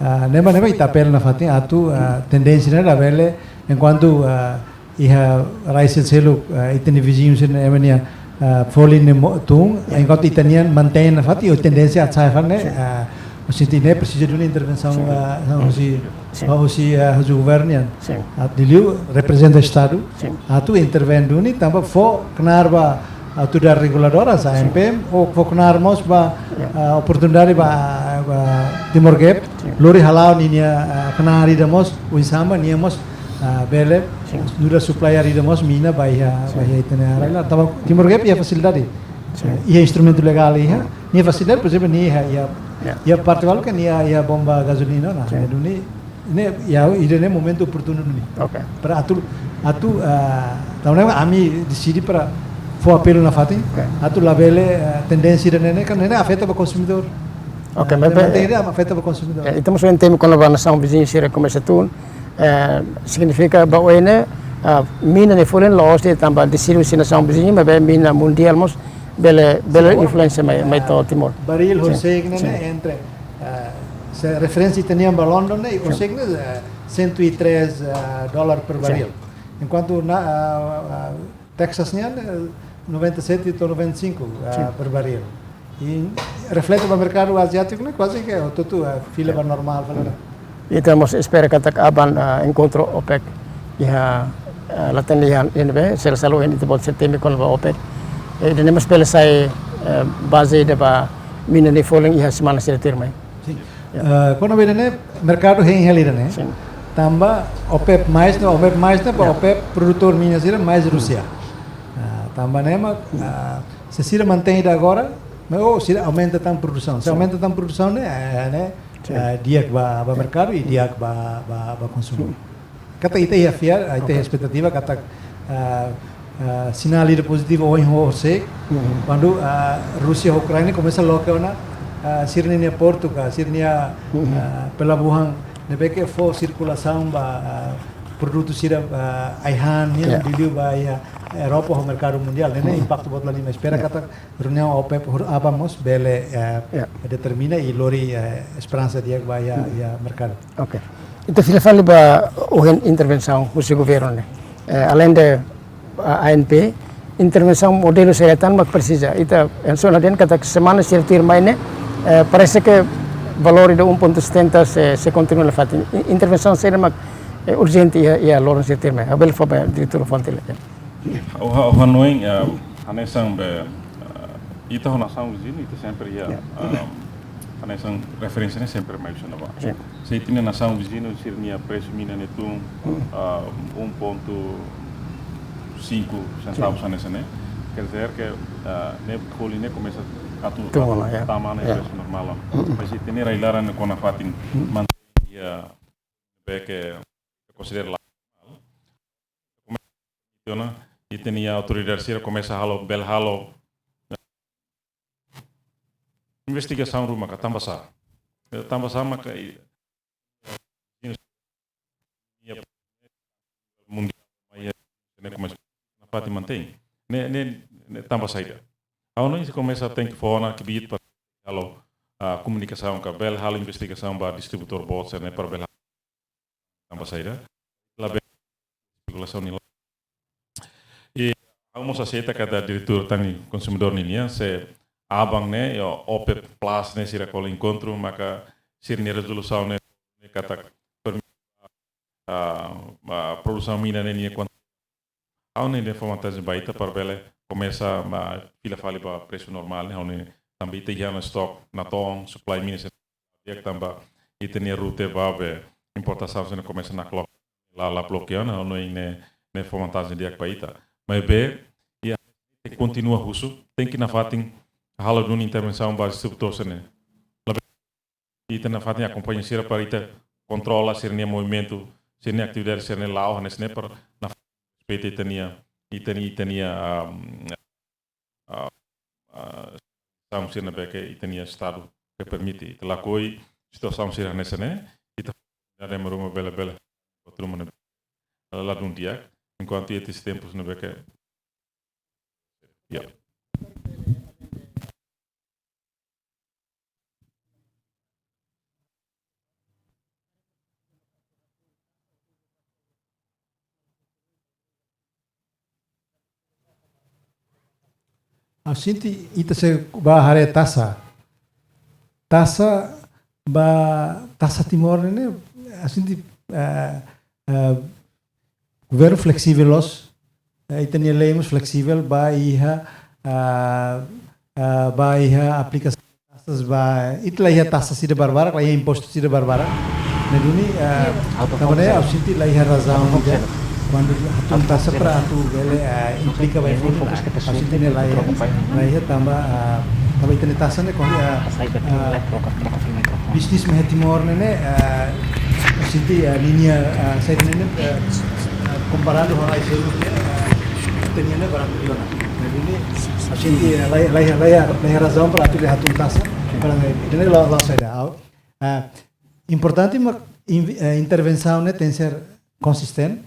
ah, ne'ebá, ne'ebá ita apela nafatin atu, ah, tendénsia ne'e labele, enkuantu, ah, iha rai seluk, ah, ita-nia viziñu sira-ne'e ema nia, ah, folin ne'e mo-, tun, ya, enkuantu ita-nian mantein nafatin, o tendensia atu sa'e fali ne'e, sin, ah, sente ne'e presiza duni intervensaun, sin, ah, husi, sin, ah, husi, ah, husi governu nian. Sin. Ah, liuliu reprezenta Estadu. Sin. Atu intervén duni, tanba fó knaar ba autoridade reguladora, hanesan, sin, A N P M, ou fó knaar mós ba, ya, ah, oportunidade ba, ba Timor Gap, sin, lori hala'o ninia, ah, knaar ida mós, oinsá mak nia mós, ah, bele, sin, nu'udar supplier ida mós mina ba iha, sin, ba iha ita-nia área. Tanba Timor Gap iha fasilidade. Sin. Iha instrumentu legál iha, nia fasilidade, por ezemplu, nia iha, iha, ya, iha parte balu ke nia iha bomba gazolina ona, sin, iha duni, ne'e, ya, ida-ne'e momentu oportunu duni. Oke. Para atu, atu, ah, tanba ne'e ami deside para fó apelu nafatin, oke, atu labele, ah, tendénsia ida-ne'e, ne'e, kan ne'e afeta ba konsumidór. Oke, ah, maibé, ne'e afeta ba konsumidór. Ya, entaun, maksudnya, temi kona-ba nasaun viziñu sira komesa tun, Eh, signifika ba oin ne'e, ah, mina nia folin la'ós de'it tanba deside husi nasaun viziñu, maibé mina mundiál mós bele, bele influénsia mai, mai to'o Timor. Barril horisehik ne'e entre, ah, se referénsia ita-nian ba London ne'e, horisehik ne'e, ah, cento e três, ah, dólar per barril. Enkuantu na, ah, ah, Texas nian, eh, noventa e sete to'o noventa e cinco, ah, per barril. I reflete ba merkadu aziátiku ne'e kuaze ke hotu-hotu, ah, fila ba normál, fala. Ita mós espera katak aban, ah, enkontru OPEC iha, ah, leten iha, iha ne'ebé, sira selalu ita-boot sei temi kona-ba OPEC. Eh, ida-ne'e mós bele sai, eh, baze ida ba mina nia folin iha semana sira tuirmai. Sin. Eh, kona-ba ida-ne'e, merkadu hein hela ida-ne'e. Sin. Tanba OPEP mais, no OPEP mais, tanba OPEP produtór mina sira mais Rúsia. Ah, tanba ne'e mak, ah, se sira mantein ida agora, mas, oh, sira aumenta tan produsaun. Se aumenta tan produsaun ne'e, eh, ne'e, eh, di'ak ba, ba merkadu i di'ak ba, ba, ba konsumu. Katak ita iha fiar, ita iha espetativa katak, ah, ah, sinál ida pozitivu ohin ho sé, kuandu, ah, Rúsia ho Ukraina komesa loke ona, ah, sira-nia portu ka, sira-nia, ah, pelabuhan, ne'ebé ke fó sirkulasaun ba, ah, produtu sira, ah, ai-han nian, liuliu ba iha Europa ho merkadu mundiál. Ne'e impaktu boot la halimar. Espera katak reuniaun OPEP hor-, aban mós bele, eh, determina i lori, eh, esperansa di'ak ba iha, iha merkadu. Oke. Ita fila fali ba ohin intervensaun husi governu ne'e. Eh, aleinde, ah, ANP, intervensaun modelu saida tan mak presiza. Ita, entaun, dehan katak semana sira tuirmai ne'e, eh, parese ke valór ida um ponto setenta sei, sei kontinua nafatin. I-, intervensaun saida mak, eh, urjente iha, iha loron sira tuirmai. Ha'u bele fó ba diretór Fonte. Ha'u, ha'u, ha'u hanoin, eh, hanesan be, eh, ita ho nasaun viziñu, ita sempre iha, eh, hanesan referénsia ne'e sempre mai husi ne'ebá. Sin. Se ita-nia nasaun viziñu, sira-nia presu mina ne'e tun, eh, um ponto cinco centavos hanesan ne'e. Quer dizer que, eh, ne'e folin ne'e komesa atu, tun ona, atu tama ona iha presu normál. Mas ita-nia rai-laran ne'e kona-ba fatin mantein, eh, be ke konsidera la ona, ita-nia autoridade sira komesa halo, bele halo investigasaun ruma ka tanbasá. Tanbasá maka i-, mundiál, ne'e komesa nafatin mantein. Ne'e, ne'e, ne'e tanba saida. Ha'u hanoin sei komesa tenke fó ona kbiit para halo, ah, komunikasaun ka bele halo investigasaun ba distribuidór boot sira-ne'e para bele tanba saida. Labele espekulasaun nian. I ha'u mós aseita katak diretór tan konsumidór ninian, se aban ne'e, iha OPEP Plus ne'e sira halo enkontru, maka sira-nia rezolusaun ne'e, ne'e katak permi-, ah, ah, produsaun mina ne'e nia kuan-, ha'u hanoin ne'e fó vantajen ba ita para bele komesa, ah, fila fali ba presu normál ne'e, ha'u hanoin tanba ita iha ona stock natoon, supply mina sira di'ak tanba ita-nia rute ba be importasaun sira komesa nakloke, la, la blokeia ona, ha'u hanoin ne'e, ne'e fó vantajen di'ak ba ita. Maibé, ita kontinua husu, tenke nafatin halo duni intervensaun ba distribuidór sira-ne'e. Labele ita nafatin akompaña sira para ita kontrola sira-nia movimentu, sira-nia atividade sira-ne'e la'o hanesan ne'e para nafatin respeita ita-nia, ita-nia, ita-nia, ah, ah, ah, situasaun sira ne'ebé ke ita-nia estadu ke permite. Ita lakohi situasaun sira hanesan ne'e, ita ada meruma bele-bele, outro mana, ladún di'ak, enkuantu ita iha tempus ne'ebé ke, ya. Ha'u sente ita sei bá haree taxa. Taxa ba, taxa Timor ne'e, ha'u sente, eh, eh, governu fleksivel loos, eh, ita-nia lei mós fleksivel ba iha, ah, ah, ba iha aplikasaun taxas ba, ita la iha taxa sira barbarak, la iha impostu sira barbarak. Ne'e duni, ah, tanba ne'e ha'u sente la iha razaun ida kuandu hatun taxa para atu bele, ah, implika ba iha folin. Ha'u sente ne'e la iha, la iha tanba, ah, tanba ita-nia taxa ne'e kon, ah, ah, bisnis mai iha Timor ne'e, eh, ha'u sente, eh, ninia, eh, saida ne'e, eh, eh, komparadu ho rai seluk, eh, ita-nia ne'e baratu liu ona. Ne'e duni, ha'u sente, eh, la iha, la iha, la iha, la iha razaun para atu hatun taxa, para ne'e, ida-ne'e la'o, la'o saida. Ha'u, eh, importante mak invi- eh, intervensaun ne'e tenke ser konsistente,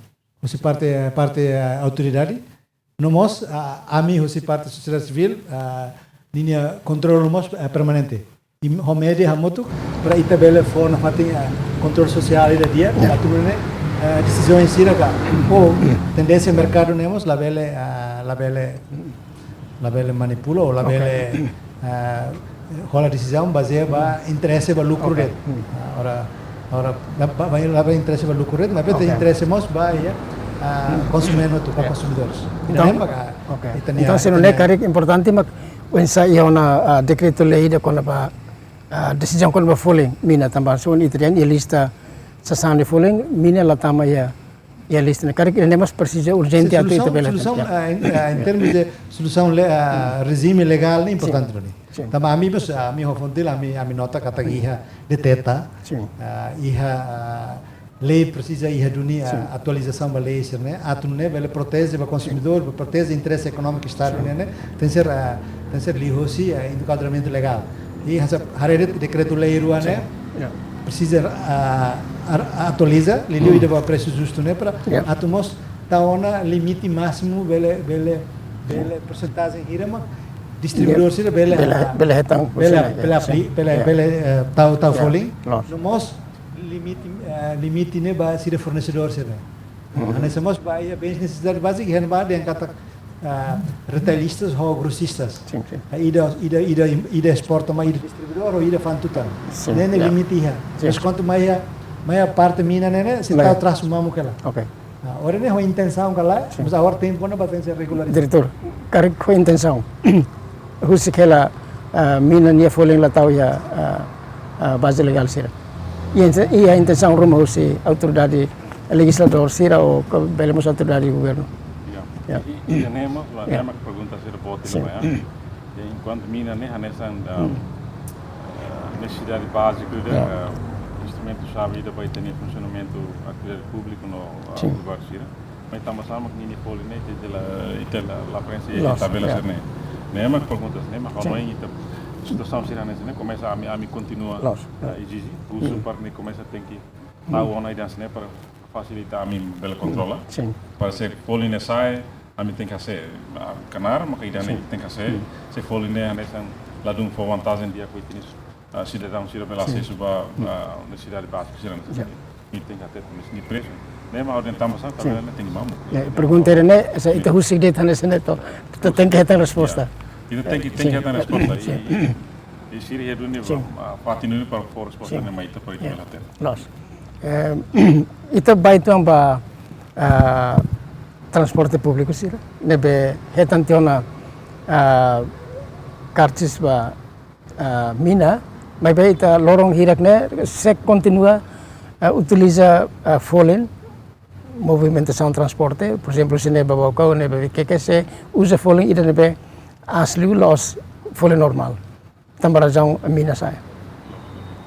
husi parte, parte, eh, autoridade. No mós, ah, ami husi parte sosiedade sivíl, ah, ninia kontrolu mós, eh, permanente. I ho média hamutuk, para ita bele fó nafatin, eh, kontrolu sosiál ida di'ak, Ya. atu nune'e, eh, desizaun sira ka, ou tendénsia merkadu ne'e mós, labele, ah, labele, labele manipula, ou Oke. labele, ah, hola desizaun bazeia ba interese ba lukru Oke. de'it. Hmm. Ah, ora, ora, la, ba, ba, labele interese ba lukru de'it, maibé Oke. interese mós ba, iha, ah, konsumen hotu, ba Ya. konsumidores. Entaun, Ida-ne'e maka, oke. ita-nia, Entaun, se ita-nia nune'e karik importante mak, oinsá iha ona, ah, dekretu-lei ida kona-ba, ah, desizaun kona-ba folin mina tanba se un italian iha lista sasán nia folin mina la tama iha, iha lista ne'e. Karik ida-ne'e mós presiza urjente Sin, atu ita solusaun, bele solusaun, hatene. ah, em, ah, em termos de solusaun le-, ah, rejime legál ne'e Sin, importante duni. sin. Tanba ami mós, ah, ami ho Fontil, ami, ami nota katak iha deteta, Sin. ah, iha, ah, lei presiza iha duni, ah, Sin. atualizasaun ba lei sira-ne'e, atu nune'e bele proteje ba konsumidór, bele proteje interese ekonómiku Estadu Sin. nian ne'e, tenke ser, ah, tenke ser liuhosi, ah, enkuadramentu legál. I hanesan haree de'it dekretu-lei rua ne'e, Sin. Ya. presiza, ah, ar-, atualiza, liuliu Hmm. ida ba presu justu ne'e, para Ya. atu mós tau ona limite másimu bele, bele, bele persentajen hira mak distribuidór Ya. sira bele, Bele, ah, bele hetan, bele, sira, bele ya, apli-, sin. bele, Ya. bele, eh, tau, tau Ya. folin. Loos. No mós limite, eh, limite ne'e ba sira fornesedór sira. Hmm. Hanesan mós ba iha bens nesesidade bázika, iha ne'ebá dehan katak, ah, retailistas ho grosistas. Sin, sin. Ah, ida, ida, ida, ida esporta mai ida distribuidór ou ida fa'an tutan. Sin, Ne'e ne'e ya. limite iha. Sin. Mas kuandu mai iha, mai iha parte mina ne'e ne'e, se Mai. tau trasu mamuk hela. Oke. Ah, ora ne'e ho intensaun ka lae, Sin. mas agora tempu ona ba tenke ser regulariza. Diretór, karik ho intensaun. Husik hela, ah, mina nia folin la tau iha, ah, ah, baze legál sira. I inte-, i iha intensaun ruma husi autoridade lejizladór sira ou ka bele mós autoridade governu. Ya. Ya. I, i, i ne'e mós, la, Ya. ne'e mós pergunta sira boot Sin. ne'ebá, ya. Ya, enkuantu mina ne'e hanesan, ah, Hmm. eh, nesesidade bázika ida, Ya. eh, instrumentu xave ida ba ita-nia funsionamentu atividade públiku no, ah, Sin. lugar sira. Mas tanba sá mak ninia folin ne'e, ita la, ita la, la prenxe Loos, tabela ya. sira-ne'e. Ne'e mak perguntas ne'e, mak Sin. hanoin ita situasaun sira-ne'e, ne'e komesa ami, ami kontinua, Loos, ya. ah, ezije, husu Hmm. para ne'e komesa tenke Hmm. tau ona ida-ne'e para fasilita ami bele kontrola. Sin. Para se folin ne'e sa'e, ami tenke hase'e, ah, knaar, maka ida-ne'e Sin. tenke hase'e. Hmm. Se folin ne'e hanesan ladún fó vantajen di'ak ba ita-nia, ah, sidadaun sira bele Sin. asesu ba, Hmm. ah, nesesidade bázika sira-ne'e. Ya. Ita tenke hatete ninia presu. Ne'e mak ha'u dehan tanba sá, Sin. tabela ne'e tenke mamuk. Ya, Ita pergunta tenke ne'e, se ita Sin. husik de'it hanesan ne'e to, ita tenke hetan resposta. Ya. Ita tenke, Sin. tenke hetan resposta. Sin. I, i, i sira iha duni Sin. ba, ah, fatin duni para fó resposta Sin. ne'e mai ita para ita Ya. bele hatene. Loos. Eh, ita bá uitoan ba, ah, transporte públiku sira ne'ebé hetan tiha ona, ah, kartis ba, ah, mina, maibé ita loron hirak ne'e sei kontinua, ah, utiliza, ah, folin, movimentasaun transporte, por ezemplu, se ne'e ba Baucau, ne'e ba Viqueque, sei uza folin ida ne'ebé aas liu la'ós folin normál. Tanba razaun mina sa'e.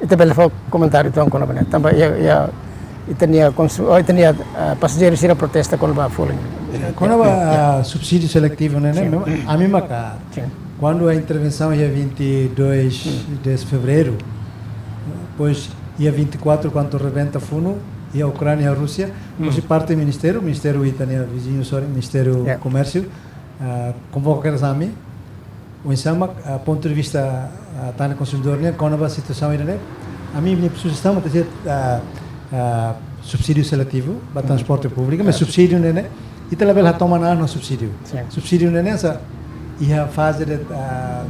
Ita bele fó komentáriu uitoan kona-ba ne'e. Tanba iha, iha, ita-nia konsu-, oh, ita-nia, ah, pasajeiru sira protesta kona-ba folin. Kona-ba, ah, subsídiu seletivu ne'e, ne'e, Sin. memang, ami maka, Sin. kuandu iha intervensaun iha vinte e dois Hmm. de fevereiro, depois iha vinte e quatro kuandu rebenta funu, iha Ukránia, Rúsia, Hmm. husi parte ministériu, ministériu ita-nia viziñu, sorry, Ministériu Ya. Komérsiu, ah, konvoka kedas ami, oinsá mak, ah, pontu de vista, ah, tan konsumidór nian, kona-ba situasaun ida-ne'e, ami-nia sujestaun mak tenke ser, ah, ah, subsídiu seletivu ba Hmm. transporte públiku, mas Ya. subsídiu ne'e ne'e, ita labele hatoman an ho subsídiu. Sin. Subsídiu ne'e ne'e hanesan iha faze de'it, ah,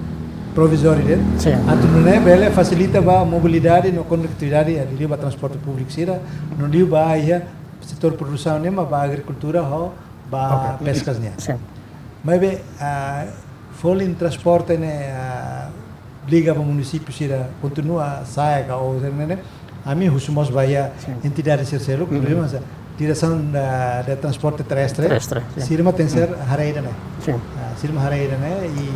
provizóriu de'it. Sin. Atu nune'e bele fasilita ba mobilidade no konektividade, ah, liuliu ba transporte públiku sira, no liuliu ba iha setór produsaun ne'e mak ba agrikultura ho ba Oke. peskas nian. Sin. Maibé, ah, folin transporte ne'e, ah, liga ba munisípiu sira kontinua sa'e ka ou sira-ne'e, ami husu mós ba iha Sin. entidade sira seluk, Mhm. por ezemplu, hanesan Diresaun da, da Transporte Terrestre, Terrestre, sin. sira mak tenke ser Hmm. haree ida-ne'e. Sin. Ah, sira mak haree ida-ne'e, i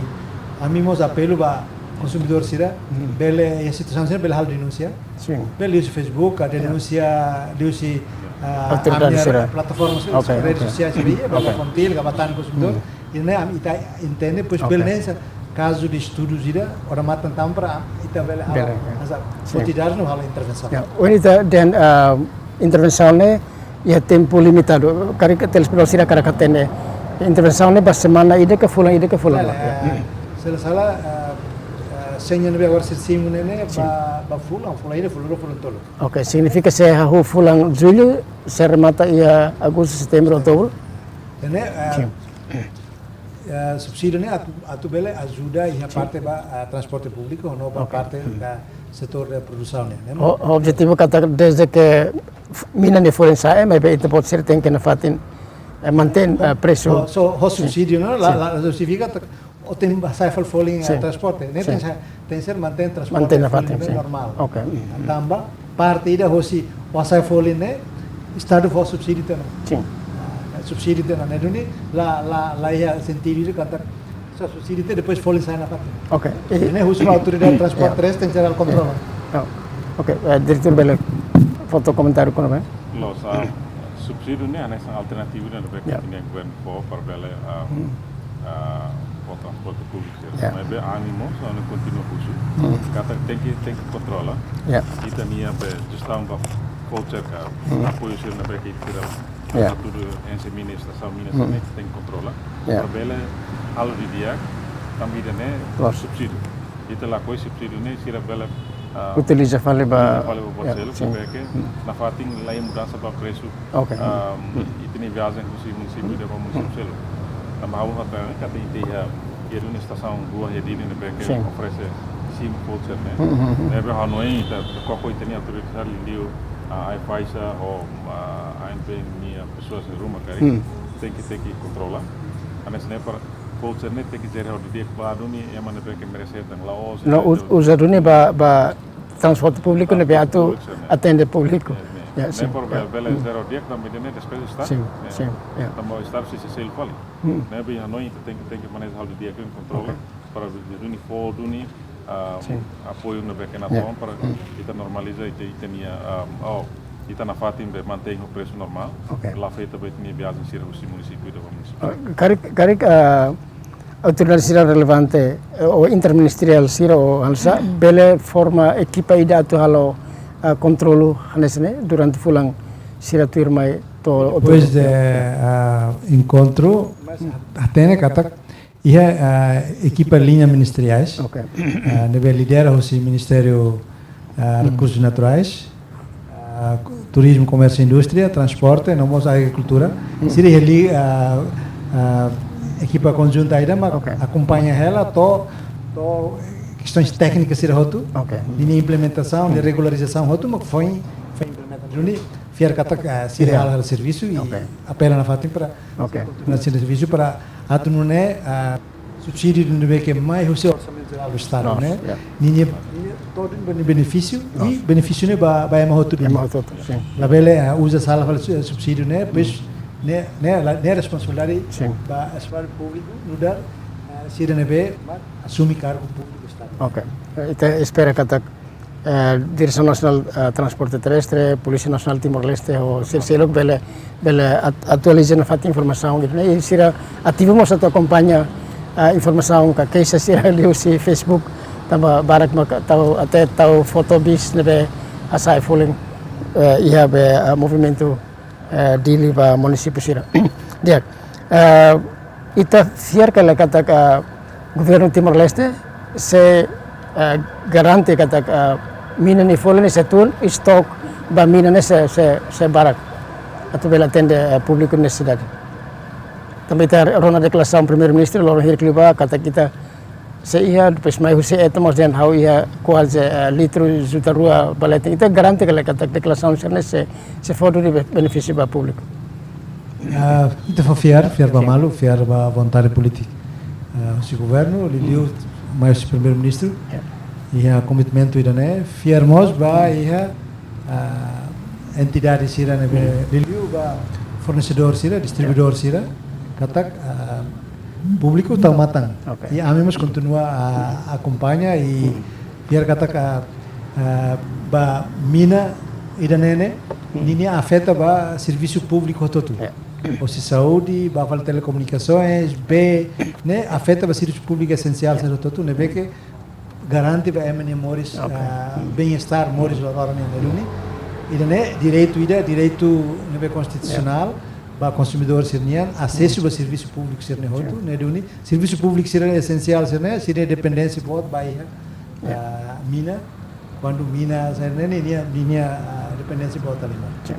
ami mós apelu ba konsumidór sira, Hmm. bele, iha situasaun sira bele halo denúnsia. Sin. Bele liuhusi Facebook, ah, Ya. denúnsia, liuhusi, ah, Autoridade ami-nia sira. plataforma sira, Oke, rede oke. sosiál sira, iha, bele Oke. Fontil, ka ba tan konsumidór. Hmm. I ne'e ami ita entende, pois Oke. bele hanesan kazu de estudu ida, odamatan tan para ita bele halo, bele, ya. Asa, sin, foti dalan no halo intervensaun. Ya, ohin ita dehan, ah, intervensaun ne'e iha tempu limitadu. Karik telespetadór sira hakarak hatene, intervensaun ne'e ba semana ida ka fulan ida ka fulan. Bele, ya, ya. Se la sala, ah, ah, seña ne'ebé agora sira simu ne'e, ne'e, sin, ba, ba fulan, fulan ida, fulan rua, fulan tolu. Ok, signifika se hahú fulan Jullu, sei remata iha Agostu, Setembru, Outubru. Ne'e, ah, sin, ah, subsídiu ne'e atu, atu bele ajuda iha, sin, parte ba, ah, transporte públiku, no ba, ok, parte, hmm, ba setór de produsaun ne'e, ne'e? O, objetivu katak desde ke f-, mina nia folin sa'e, maibé ita-boot sira tenke nafatin, eh, mantein, eh, presu. Ho, so, ho, sin, subsídiu, no? La, sin, la, la justifika tak, o tem ba sai fal folin, eh, sin, transporte. Ne'e, sin, tenke sa-, tenke ser mantein transporte, mantein nafatin, folin, sin, normál. Ok. Tanba parte ida hosi, o sai folin ne'e, Estadu fó subsídiu tiha ona. Sin. Ah, subsídiu tiha ona, ne'e duni, la, la, la iha sentidu ida katak, só subsídiu tiha, depois folin sai nafatin. Ok. I ne'e husu ba autoridade, ya, transporte terrestre tenke ser kontrola. Ya. Ok, eh, diretór bele foti komentáriu kona-ba? Loos, ah, subsídiu ne'e hanesan alternativu ne'ebé, ya, ke ita-nia governu fó para bele, ah, hmm, ah, fó transporte públiku sira. Ya. Maibé ami mós, ami kontinua husu. Hmm. Katak tenke, tenke kontrola. Ya. Ita-nia be jestaun ba voucher ka, hmm, apoiu sira ne'ebé ke ita, ya, atu tudu enxe mina, estasaun mina, hmm, sira ne'e tenke kontrola. Ya. Para bele halo didi'ak, tanba ida-ne'e, loos, subsídiu. Ita lakohi subsídiu ne'e sira bele, ah, utiliza fali ba, utiliza fali ba, ya, seluk, sin, ne'ebé ke, hmm, nafatin la iha mudansa ba presu. Ok. Ahm, hmm, ita-nia viajen husi munisípiu ida ba munisípiu, hmm, seluk. Tanba ha'u hatene katak ita iha, iha duni estasaun rua iha Dili ne'ebé ke, sin, oferese simu voucher ne'e. Hmm, hmm, hmm. Ne'ebé ha'u hanoin ita koko ita-nia autoridade liu, ah, AIFAESA ho, ah, ANP nia pesoas iha ruma karik. Hmm. Tenke, tenke kontrola. Hanesan ne'e para voucher ne'e tenke jere hodi di'ak ba duni ema ne'ebé ke merese tan la'ós. No, u-, uza duni ba, ba transporte públiku ne'ebé atu, transporte públiku sira-ne'e, atende públiku. Ya, ya. Ya, ne'e sin, para, ya, bele, hmm, jere hodi di'ak tanba ida-ne'e despeza Estadu. Sin, ya, sin, ya. Tanba Estadu sei, sei selu fali. Hmm. Ne'ebé ha'u hanoin ita tenke, tenke maneja halo di'ak, kontrola. Ok. Para duni fó duni, ah, sin, apoiu ne'ebé ke, ya, nasaun para, hmm, ita normaliza ita, ita-nia, ah, oh, ita nafatin be mantein ho presu normál. Ok. La afeta ba ita-nia viajen sira husi munisípiu ida ba munisípiu. Ah, karik, karik, ah, autoridade sira relevante, eh, ou interministeriál sira ou hanesan, hmm, bele forma ekipa ida atu halo, ah, kontrolu hanesan ne'e durante fulan sira tuirmai to'o, depois de, ah, enkontru, hatene katak iha, ah, ekipa liña ministeriais, ok, ah, ne'ebé lidera husi Ministériu, ah, hmm, Rekursus Naturais, ah, Turizmu, Komérsiu, Indústria, Transporte, no mós Agrikultura. Hmm. Sira iha liu, ah, ah, ekipa konjunta ida mak, ok, akompaña hela to'o, to'o kestaun téknika sira hotu, ok, ninia implementasaun, ninia, hmm, regularizasaun hotu mak foin, foin implementa. Duni fiar katak, ah, sira, ya, hala'o servisu i, ok, apela nafatin para, ok, kontinua servisu para atu nune'e, ah, subsídiu ne'ebé ke mai husi orsamentu jerál do Estadu, loos, ne'e, ya, ninia, ninia to'o duni benefísiu, loos, i benefísiu ne'e ba, ba ema hotu duni. Ema hotu, sin. Labele, ah, uza sala fali su-, subsídiu ne'e, hmm, pois, ne'e, ne'e, la, ne'e responsabilidade, sin, ba, responsabilidade públiku, nu'udar, ah, sira ne'ebé mak asume kargu públiku Estadu. Ok. Ita espera katak eh, Diresaun Nasionál, eh, Transporte Terrestre, Polísia Nasionál Timor-Leste, ho sira seluk bele, bele at-, atualiza nafatin informasaun ida-ne'e, i sira ativu mós atu akompaña, eh, informasaun ka keixa sira liuhusi Facebook, tanba barak maka tau, até tau foto bis ne'ebé hasa'e folin, eh, iha be, eh, movimentu eh, Dili ba munisípiu sira. Di'ak, eh, ita fiar ka lae katak, eh, governu Timor-Leste sei, eh, garante katak, eh, mina nia folin ne'e sei tun, i estok ba mina ne'e sei, sei, sei barak atu bele atende, eh, públiku nesesidade. Tanba ita rona deklarasaun Primeiru-Ministru loron hirak liubá katak ita sei iha, depois mai husi eta mós dehan ha'u iha kuaze, eh, litru juta rua ba leten. Ita garante ka lae katak deklarasaun sira-ne'e sei, sei fó duni be-, benefísiu ba públiku? Ah, ita fó fiar, fiar ba, ok, malu, fiar ba vontade polítika, ah, husi governu, liuliu, hmm, mai husi Primeiru-Ministru. Ya. Iha komitmentu ida-ne'e, fiar mós ba iha, ah, entidade sira ne'ebé, hmm, liuliu ba fornesedór sira, distribuidór, ya, sira, katak, ah, públiku tau matan. Ok. I ami mós kontinua, ah, akompaña i, hmm, fiar katak, ah, ah, ba mina ida-ne'e ne'e, hmm, ninia afeta ba servisu públiku hotu-hotu. Ya. husi saúde, ba fali telekomunikasoens, bee, ne'e afeta ba servisu públiku esensiál sira hotu-hotu, ne'ebé ke garante ba ema nia moris, Ok. ah, bem-estar, moris loroloron nian, ne'e duni. Ida-ne'e direitu ida, direitu ne'ebé konstitusionál, ba konsumidór sira-nian, asesu ba servisu públiku sira-ne'e hotu, ne'e duni. Servisu públiku sira esensiál sira-ne'e, sira dependénsia boot ba iha, ah, mina, kuandu mina sira-ne'e, ninia, ninia, ah, dependénsia boot ali. Sin.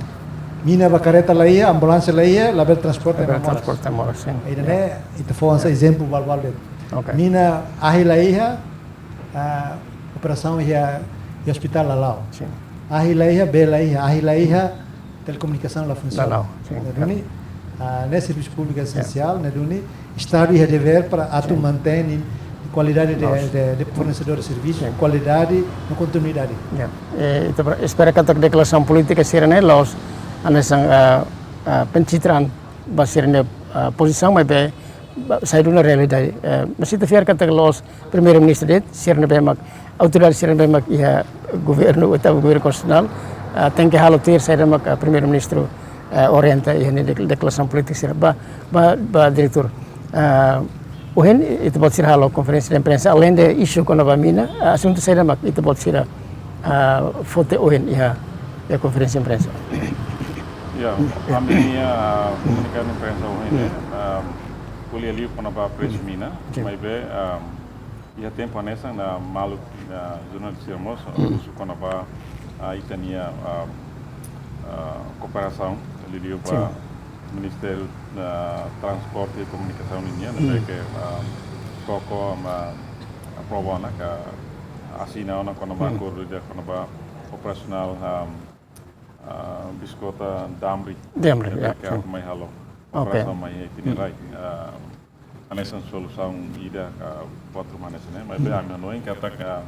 Mina ba karreta la iha, ambulánsia la iha, labele transporta Labele ema moras. Transporta moras, sin. Ida-ne'e, ita fó hanesan ezemplu balbal de'it. Ok. Mina ahi la iha, ah, operasaun iha, iha ospitál la la'o. Sin. Ahi la iha, bee la iha, ahi la iha, telekomunikasaun la funsiona. La la'o, sin. Ne'e duni, ah, ne'e servisu públiku esensiál, ne'e duni, Estadu iha devér para atu mantein kualidade de, Loos. de, de fornesedór de servisu, Sin. kualidade no kontinuidade. Ya. Eh, ita ber-, espera katak deklarasaun polítika sira-ne'e la'ós hanesan, ah, ah, pensitraan ba sira-nia, ah, pozisaun, maibé ba, sai duni realidade. Eh, mas ita fiar katak la'ós Primeiru-Ministru de'it, sira ne'ebé mak, autoridade sira ne'ebé mak iha governu, oitavu governu konstitusionál, ah, tenke halo tuir saida mak, ah, Primeiru-Ministru, ah, orienta iha nia dek-, deklarasaun polítika sira. Ba, ba, ba diretór. Ah, ohin ita-boot sira halo konferénsia imprensa, aleinde isu kona-ba mina, ah, asuntu saida mak ita-boot sira, ah, foti ohin iha, iha konferénsia imprensa. Ya, ami-nia, ah, komunikadu imprensa ohin ne'e, ah, ko'alia liu kona-ba presu mina, Sin. Maibé, ah, iha tempu hanesan ne'e maluk, ah, jornalista sira mós, ah, husu kona-ba, ah, ita-nia, ah, ah, kooperasaun, liuliu ba Sin. Ministériu, ah, Transporte e Komunikasaun nian, ne'ebé ke, ah, koko, ah, aprova ona ka asina ona kona-ba akordu ida kona-ba operasionál, ah, ah, biskota Damri. Damri, Ne'ebé ya, ke sin. atu mai halo Ok. operasaun mai iha ita-nia rai. Ah, hanesan solusaun ida ka buat ruma hanesan ne'e, maibé ami hanoin katak, ah,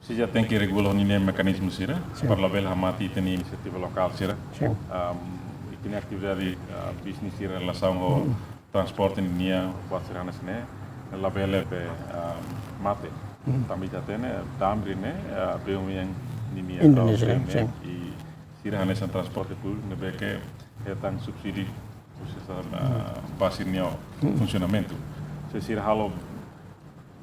sira tenke regula ninia mekanizmu sira, Sin. Para labele hamate ita-nia inisiativa lokál sira. Sin. Ah, ita-nia atividade, ah, bisnis sira relasaun ho transporte nian, buat sira hanesan ne'e, labele be, ah, mate. Tanba ita hatene, Damri ne'e, ah, B U M ninia, Indonézia, ah, B U M, sin. i sira hanesan transporte públiku ne'ebé ke hetan subsídiu, husi, ah, ba sira-nia funsionamentu. Se sira halo,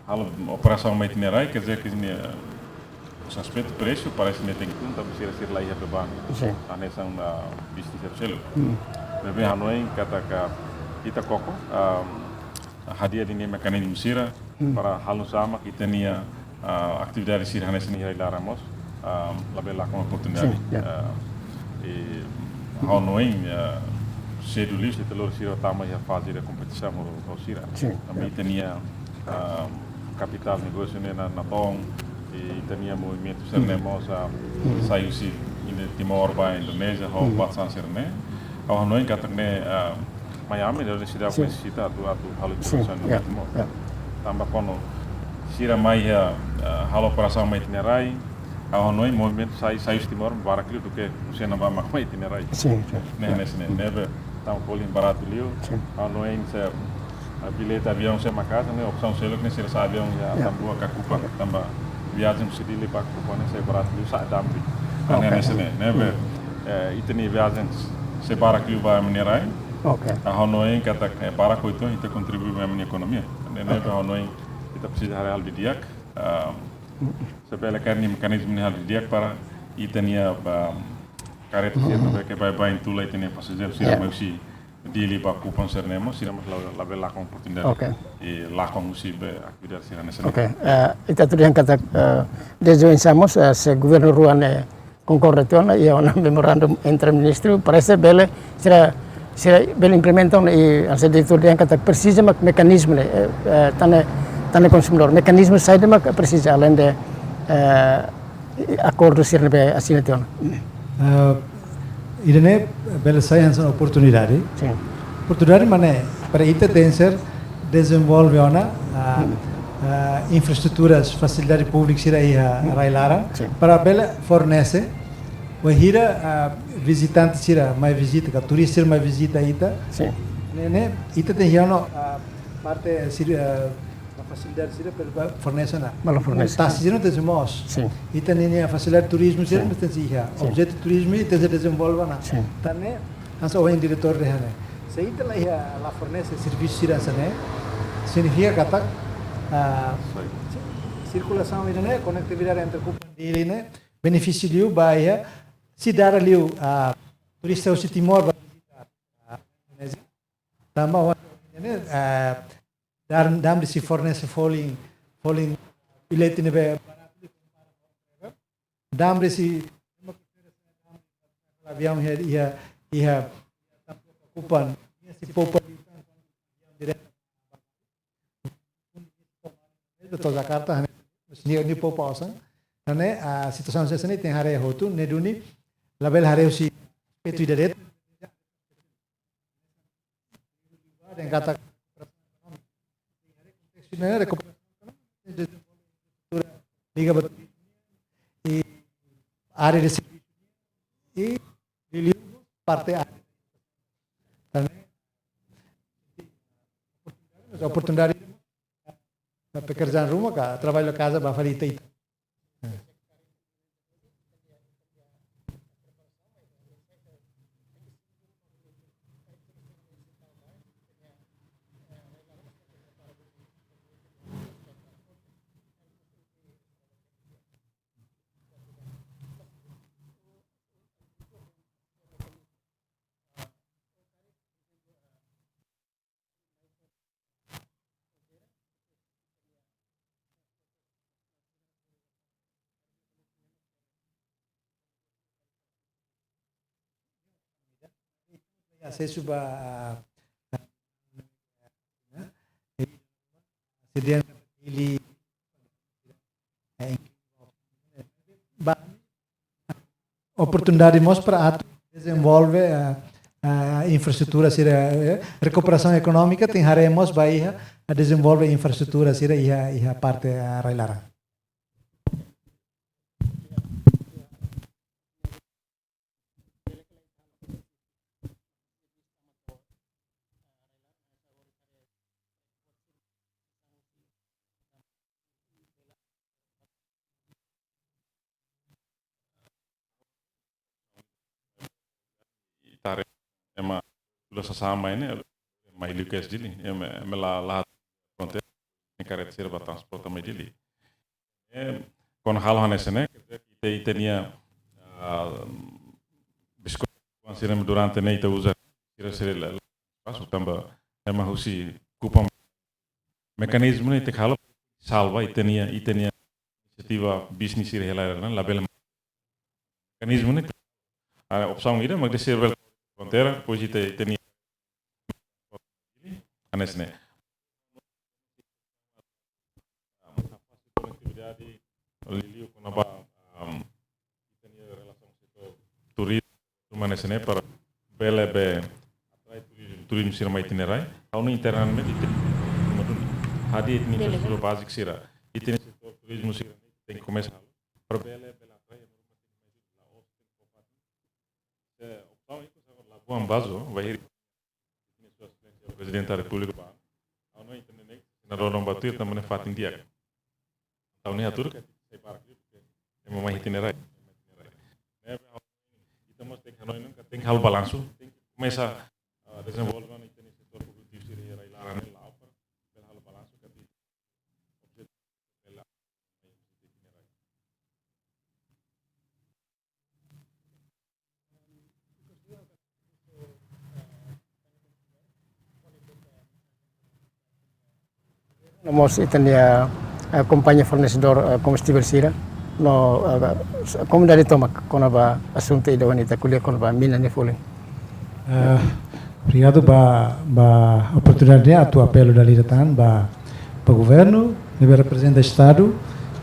halo operasaun mai ita-nia rai, quer dizer que nia, ah, aspetu presu, parese ne'e tenke tun, tanba sira, sira la iha beban. Sin. Hanesan, ah, bisnis sira seluk. Maibé hanoin katak ita koko, ah, hadi'a ninia mekanizmu sira, para halo nu'usá mak ita-nia, ah, atividade sira hanesan ne'e iha rai-laran mós, ah, labele lakon oportunidade. Sin, ya. Ah, i ha'u hanoin, ah, sedu liu ita lori sira tama iha faze de kompetisaun ho, ho sira. Sin, Tanba ya. Ita-nia, ah, kapitál negósiu ne'e na, natoon, i ita-nia movimentu sira ne'e mós, ah, sai husi Indo-, Timor ba Indonézia, ho buat sira ne'e. Ha'u hanoin katak ne'e, ah, Miami, ne'e sidadaun Sin. Ne'e sita atu, atu halo Sin, tulisan ya, Timor. Ya. Tanba kuandu sira mai iha, ah, halo operasaun mai ita-nia rai, ha'u hanoin movimentu sai, sai husi Timor barak liu duké husi ne'ebá mak mai ita-nia rai. Sin, sin. Ne'e, ne'e, ne'e, ne'ebé, tanba folin baratu liu, Sin. Ha'u hanoin se, ah, bilhete aviaun sira maka'as, ne'e opsaun seluk ne'e sira sa'e aviaun iha, ya, Lisboa ka Kupang, tanba viajen husi Dili ba Kupang ne'e sai baratu liu sa'e Damri. Ne'e, ne'e, ne'ebé, eh, ita-nia viajen sei barak liu ba ema nia rai. Ha'u hanoin katak, eh, barak oituan ita kontribui ba ema nia ekonomia. Ne'e, ne'ebé ha'u hanoin ita presiza halo didi'ak, ah, se bele kaer nia mekanizmu ne'e halo didi'ak para ita-nia, ah, karreta sira ne'ebé ke baibain tula ita-nia pasajeiru sira mai husi Dili ba Kupang sira-ne'e mós, sira mós la, labele lakon oportunidade. I lakon husi be atividade sira hanesan ne'e. Ita atu dehan katak, eh, dezde oinsá mós, eh, se governu rua ne'e konkorda tiha ona, iha ona memorandum entre ministru, parese bele, sira, sira bele implementa ona i hanesan diretór dehan katak presiza mak mekanizmu ne'e, eh, eh, tan ne'e, tan ne'e konsumidór. Mekanizmu saida mak presiza aleinde, eh, akordu sira ne'ebé asina tiha ona. Ah, ida-ne'e bele sai hanesan oportunidade. Oportunidade mak ne'e para ita tenke dezenvolve ona, ah, ah, infraestruturas, fasilidade públika sira iha rai-laran para bele fornese, wainhira, ah, vizitante sira mai vizita, ka turista sira mai vizita ita. Ne'e, ne'e, ita tenke iha ona, ah, parte sira, ah, fasilidade sira para fornese ona. Tasi sira tenke moos. Ita ninia fasilidade turizmu sira tenke iha. Objetu turizmu ita tenke dezenvolve ona. Tan ne'e, Hanesan ohin diretór dehan ne'e, se ita la iha, la fornese servisu sira hanesan ne'e, signifika katak, ah, sirkulasaun ida-ne'e, konektividade entre Kupang Dili ne'e benefisia liu ba iha, se dada liu, ah, turista husi Timor ba vizita, ah, Indonézia. Tanba ohin ne'e, ah, dar, danbri sei fornese folin, folin bilhete ne'ebé baratu, danbri sei aviaun iha, iha, iha Kupang, sei poupa diretu to Jakarta, ne'e, ne'e poupa osan. Tanba ne'e, ah, situasaun hanesan ne'e tenke haree hotu, ne'e duni, labele haree husi aspetu ida de'it, dehan katak ne'e, rekuperasaun liga ba área de servisu, i liuliu parte área. Tanba ne'e, oportunidade, pekerjaan ruma ka trabalho casa ba fali ita-ita. Asesu ba, ah, sedian ili ba oportunidade mós para atu dezenvolve, ah, ah, infraestrutura sira, eh, rekuperasaun ekonómika tenke haree mós ba iha, ah, dezenvolve infraestrutura sira iha, iha parte, ah, rai-laran. Tare ema dulu sasama ini, ema iha Lucas Dili, ema, ema la, la fronteira, ne'e karreta sira ba transporta mai Dili. Eh, kuandu halo hanesan ne'e, ita, ita-nia, ah, biskuit, kuandu sira durante ne'e ita uza, sira, sira la, la, pas tanba ema husi Kupang mekanizmu ne'e ita halo salva ita-nia, ita-nia inisiativa bisnis sira hela ne'e, labele. Mekanizmu ne'e, ah, opsaun ida, mak de'it sira bele fronteira, depois ita, ita-nia hanesan ne'e. Konektividade, liuliu kona-ba, um, ita-nia relasaun setór turizmu, hanesan ne'e para bele be atrai turizmu, turizmu sira mai ita-nia rai. Ha'u hanoin internamente ita-nia hadi'a ita-nia infraestrutura báziku sira, ita-nia setór turizmu sira tenke komesa halo para bele, bele atrai, la os tenke kopat. Se opsaun itu sangat labuan bazo, bahir. Sua Exelénsia Prezidente da Repúblika ba, ha'u hanoin ita-nia ne'e, senadór Dom Batuir, tanba ne'e fatin di'ak. Ha'u hanoin hatudu katak sai barak liu, ema mai ita-nia rai, ema mai ita-nia rai. Ne'ebé ha'u hanoin, ita mós tenke hanoin, nunka tenke halo balansu, tenke komesa, ah, dezenvolve ona ita-nia setór produtivu sira iha rai-laran ne'e la'o para bele halo balansu katak objetivu bele no mós ita-nia, eh, kompañia fornesedór, eh, kombustivel sira, no, eh, komunidade tomak kona-ba asuntu ida ohin ita ko'alia kona-ba mina nia folin. Eh, obrigadu ba, ba oportunidade atu apelu dala ida tan ba, ba governu, ne'ebé reprezenta Estadu,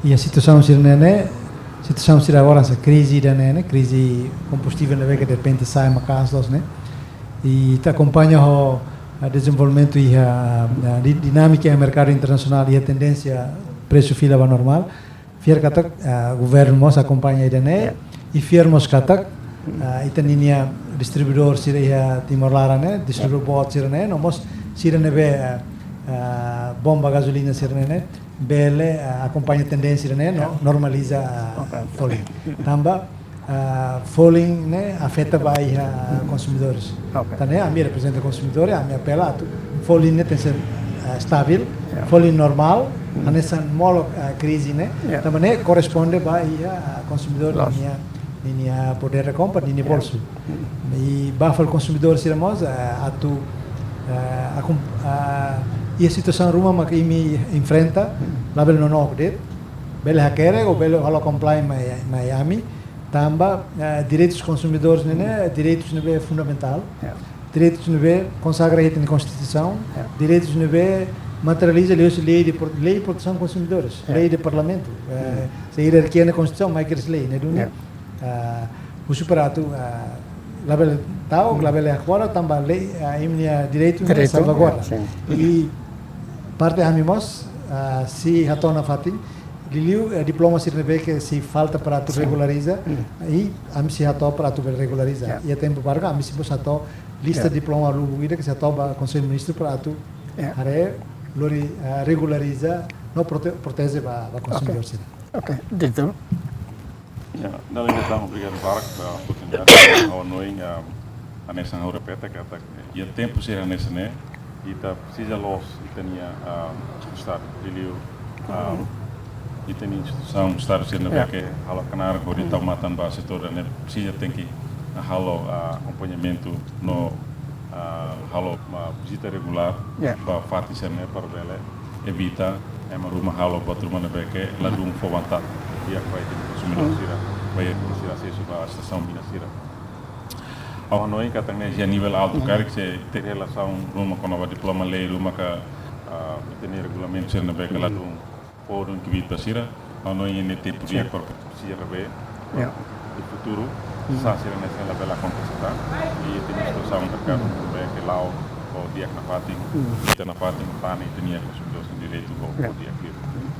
iha situasaun sira-ne'e ne'e, situasaun sira agora hanesan krize ida-ne'e ne'e, krize kombustivel ne'ebé ke derrepente sai maka'as loos ne'e. I ita akompaña ho, ah, dezenvolvimentu iha, ah, di-, dinámika iha merkadu internasionál iha tendénsia presu fila ba normál. Fiar katak, ah, governu mós akompaña ida-ne'e, i fiar mós katak, ah, ita-nia distribuidór sira iha Timor laran ne'e, distribuidór boot sira-ne'e, no mós sira ne'ebé, ah, ah, bomba gazolina sira-ne'e ne'e, bele, ah, akompaña tendénsia ne'e, no normaliza, ah, folin. Tanba, ah, folin ne'e afeta ba iha konsumidores. Oke. Tan ne'e ami reprezenta konsumidores, ami apela atu folin ne'e tenke ser, ah, stabil, ya, folin normál, hmm, hanesan molok, ah, krize ne'e, ya, tanba ne'e korresponde ba iha, ah, konsumidór, loos, ninia, ninia podér de kompra, ninia, ya, bolsu. Hmm. I ba fali konsumidór sira mós, ah, atu, ah, akum-, ah, iha situasaun ruma mak imi enfrenta, hmm, labele nonook de'it, bele hakerek ou bele halo comply mai, mai ami, tanba, eh, direitus konsumidores ne'e, ne'e direitus ne'ebé fundamentál. Ya. Direitus ne'ebé konsagra iha ita-nia Konstituisaun. Ya. Direitus ne'ebé materializa liuhusi lei de pro-, lei protesaun konsumidores, ya, lei de parlamentu. Eh, hmm, se hierarkia iha Konstituisaun, mai kedas lei, ne'e duni. Ya. Ah, husu para atu, ah, labele ta'uk, hmm, labele hakfodak, tanba lei, ah, imi-nia direitu ne'e, direitu, salvaguarda. Ya, sin. I parte ami mós, ah, sei hato'o nafatin, liuliu, eh, diploma sira ne'ebé ke sei falta para atu, sin, regulariza. Mm. I ami sei hato'o para atu bele regulariza. Ya. Iha tempu badak ami sei mós hato'o lista, ya, diploma lubuk ida ke sei hato'o ba Konsellu Ministru para atu, ya, haree lori, eh, regulariza no prote-, proteje ba, ba, oke, konsumidór sira. Oke, ditu. Ya, dala ida tan obrigadu barak ba oportunidade. Ha'u hanoin, ah, hanesan ha'u repete katak iha tempu sira hanesan ne'e, ita presiza loos ita-nia, ah, Estadu, liuliu, ah, ita-nia instituisaun Estadu sira ne'ebé, ya, ke halo knaar hodi, mm, tau matan ba setór ne'e, presiza tenke, ah, halo, ah, akompañamentu no, ah, halo, ah, vizita regulár, ya, ba fatin sira ne'e para bele evita ema ruma halo buat ruma ne'ebé ke ladún fó vantajen di'ak ba ita-nia konsumidór, mm, sira, ba ita-nia sira asesu ba estasaun mina sira. Ha'u hanoin katak ne'e iha nivel altu, mm, karik sei iha relasaun ruma kona-ba diploma lei ruma ka, ah, ita-nia regulamentu sira ne'ebé ke, mm, ladún fó dun kbiit ba sira, ha'u hanoin ne'e tempu, sin, di'ak para sira be, ya, iha futuru, mm, sá sira ne'e sei labele akontese tan, i ita-nia situasaun merkadu, mm, ne'ebé ke la'o ho di'ak nafatin, mm, ita nafatin, tane ita-nia konsumidór sira direitu ho, ya, ho di'ak liu.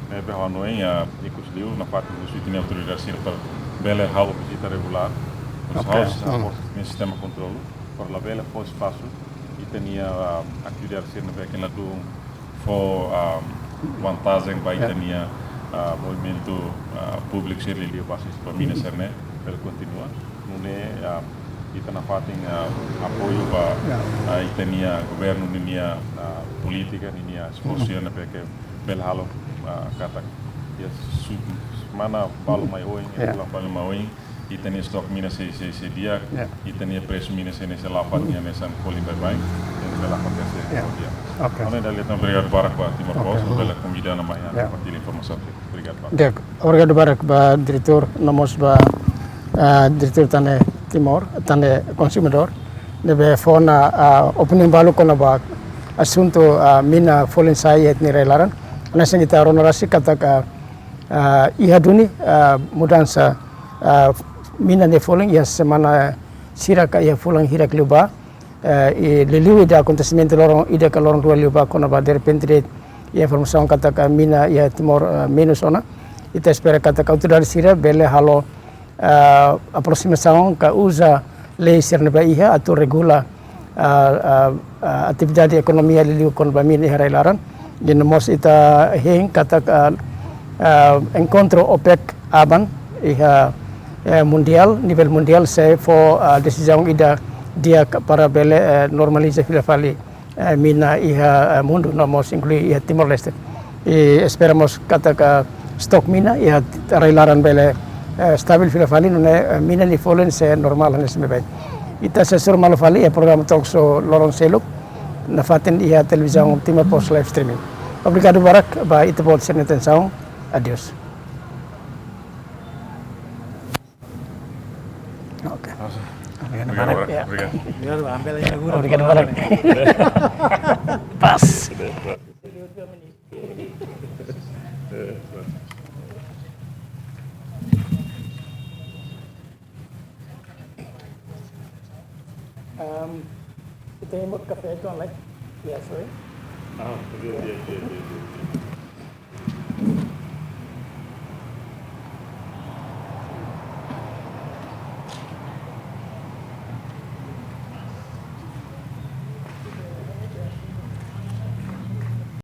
Ne'ebé ha'u hanoin, ah, ikus liu nafatin husu ita-nia autoridade sira para bele halo vizita regulár, oke, halo, mm, sistema kontrolu, para labele fó espasu ita-nia, ah, atividade sira ne'ebé ke ladún fó, ah, vantajen ba, ya, ita-nia, ah, movimentu, ah, públiku sira liuliu ba asesu ba mina, mm, sira ne'e bele kontinua. Nune'e, ah, ita nafatin, ah, apoiu ba, ya, ah, ita-nia governu ninia, ah, polítika, ninia esforsu, mm, sira ne'ebé ke bele halo, ah, katak iha su-, semana balu, mm, mai oin, ya, fulan balu mai oin, ita-nia estok mina sei, sei, sei di'ak, ya, ita-nia presu mina sei, sei la'o ba, mm, nia hanesan folin baibain, ne'e bele akontese, ya, ho di'ak. Oke. Ha'u hanoin dala ida tan obrigadu barak ba Timor, oke, Post, mm, bele konvida ona mai, ya, kompartilha informasaun. Obrigadu barak. Di'ak, obrigadu barak ba diretór, no mós ba, ah, diretór tan ne'e Timor, tan ne'e konsumidór, ne'ebé fó ona, ah, opiniaun balu kona-ba asuntu, ah, mina folin sa'e iha ita-nia rai-laran. Hanesan ita rona rasik katak, ah, ah, iha duni, ah, mudansa, ah, mina nia folin iha semana sira ka iha fulan hirak liubá, eh, i liuliu ida akontesimentu loron ida ka loron rua liubá kona-ba derrepente de'it iha informasaun katak mina iha Timor, eh, menus ona. Ita espera katak autoridade sira bele halo, eh, aproximasaun ka uza lei sira ne'ebé iha atu regula, eh, eh, eh, atividade ekonomia liuliu kona-ba mina iha rai-laran. I no mós ita hein katak, eh, eh, enkontru OPEC aban iha, eh, mundiál, nivel mundiál sei fó, eh, desizaun ida di'ak para bele, eh, normaliza fila fali, eh, mina iha, eh, mundu, no mós inklui iha Timor-Leste. I espera mós katak estok mina iha rai-laran bele, eh, stabil fila fali, nune'e, eh, mina nia folin sei normál hanesan baibain. Ita sei hasoru malu fali iha programa talk show loron seluk, nafatin iha televizaun Timor Post live streaming. Obrigadu barak ba ita-boot sira-nia atensaun. Adeus. Oke. Obrigadu barak, ya. Obrigadu. Obrigadu, ambil aja guru. Obrigadu barak. Pas. Ehm, ita hemu kafé itu, Alex? Ya, sorry. Ah, iya, iya.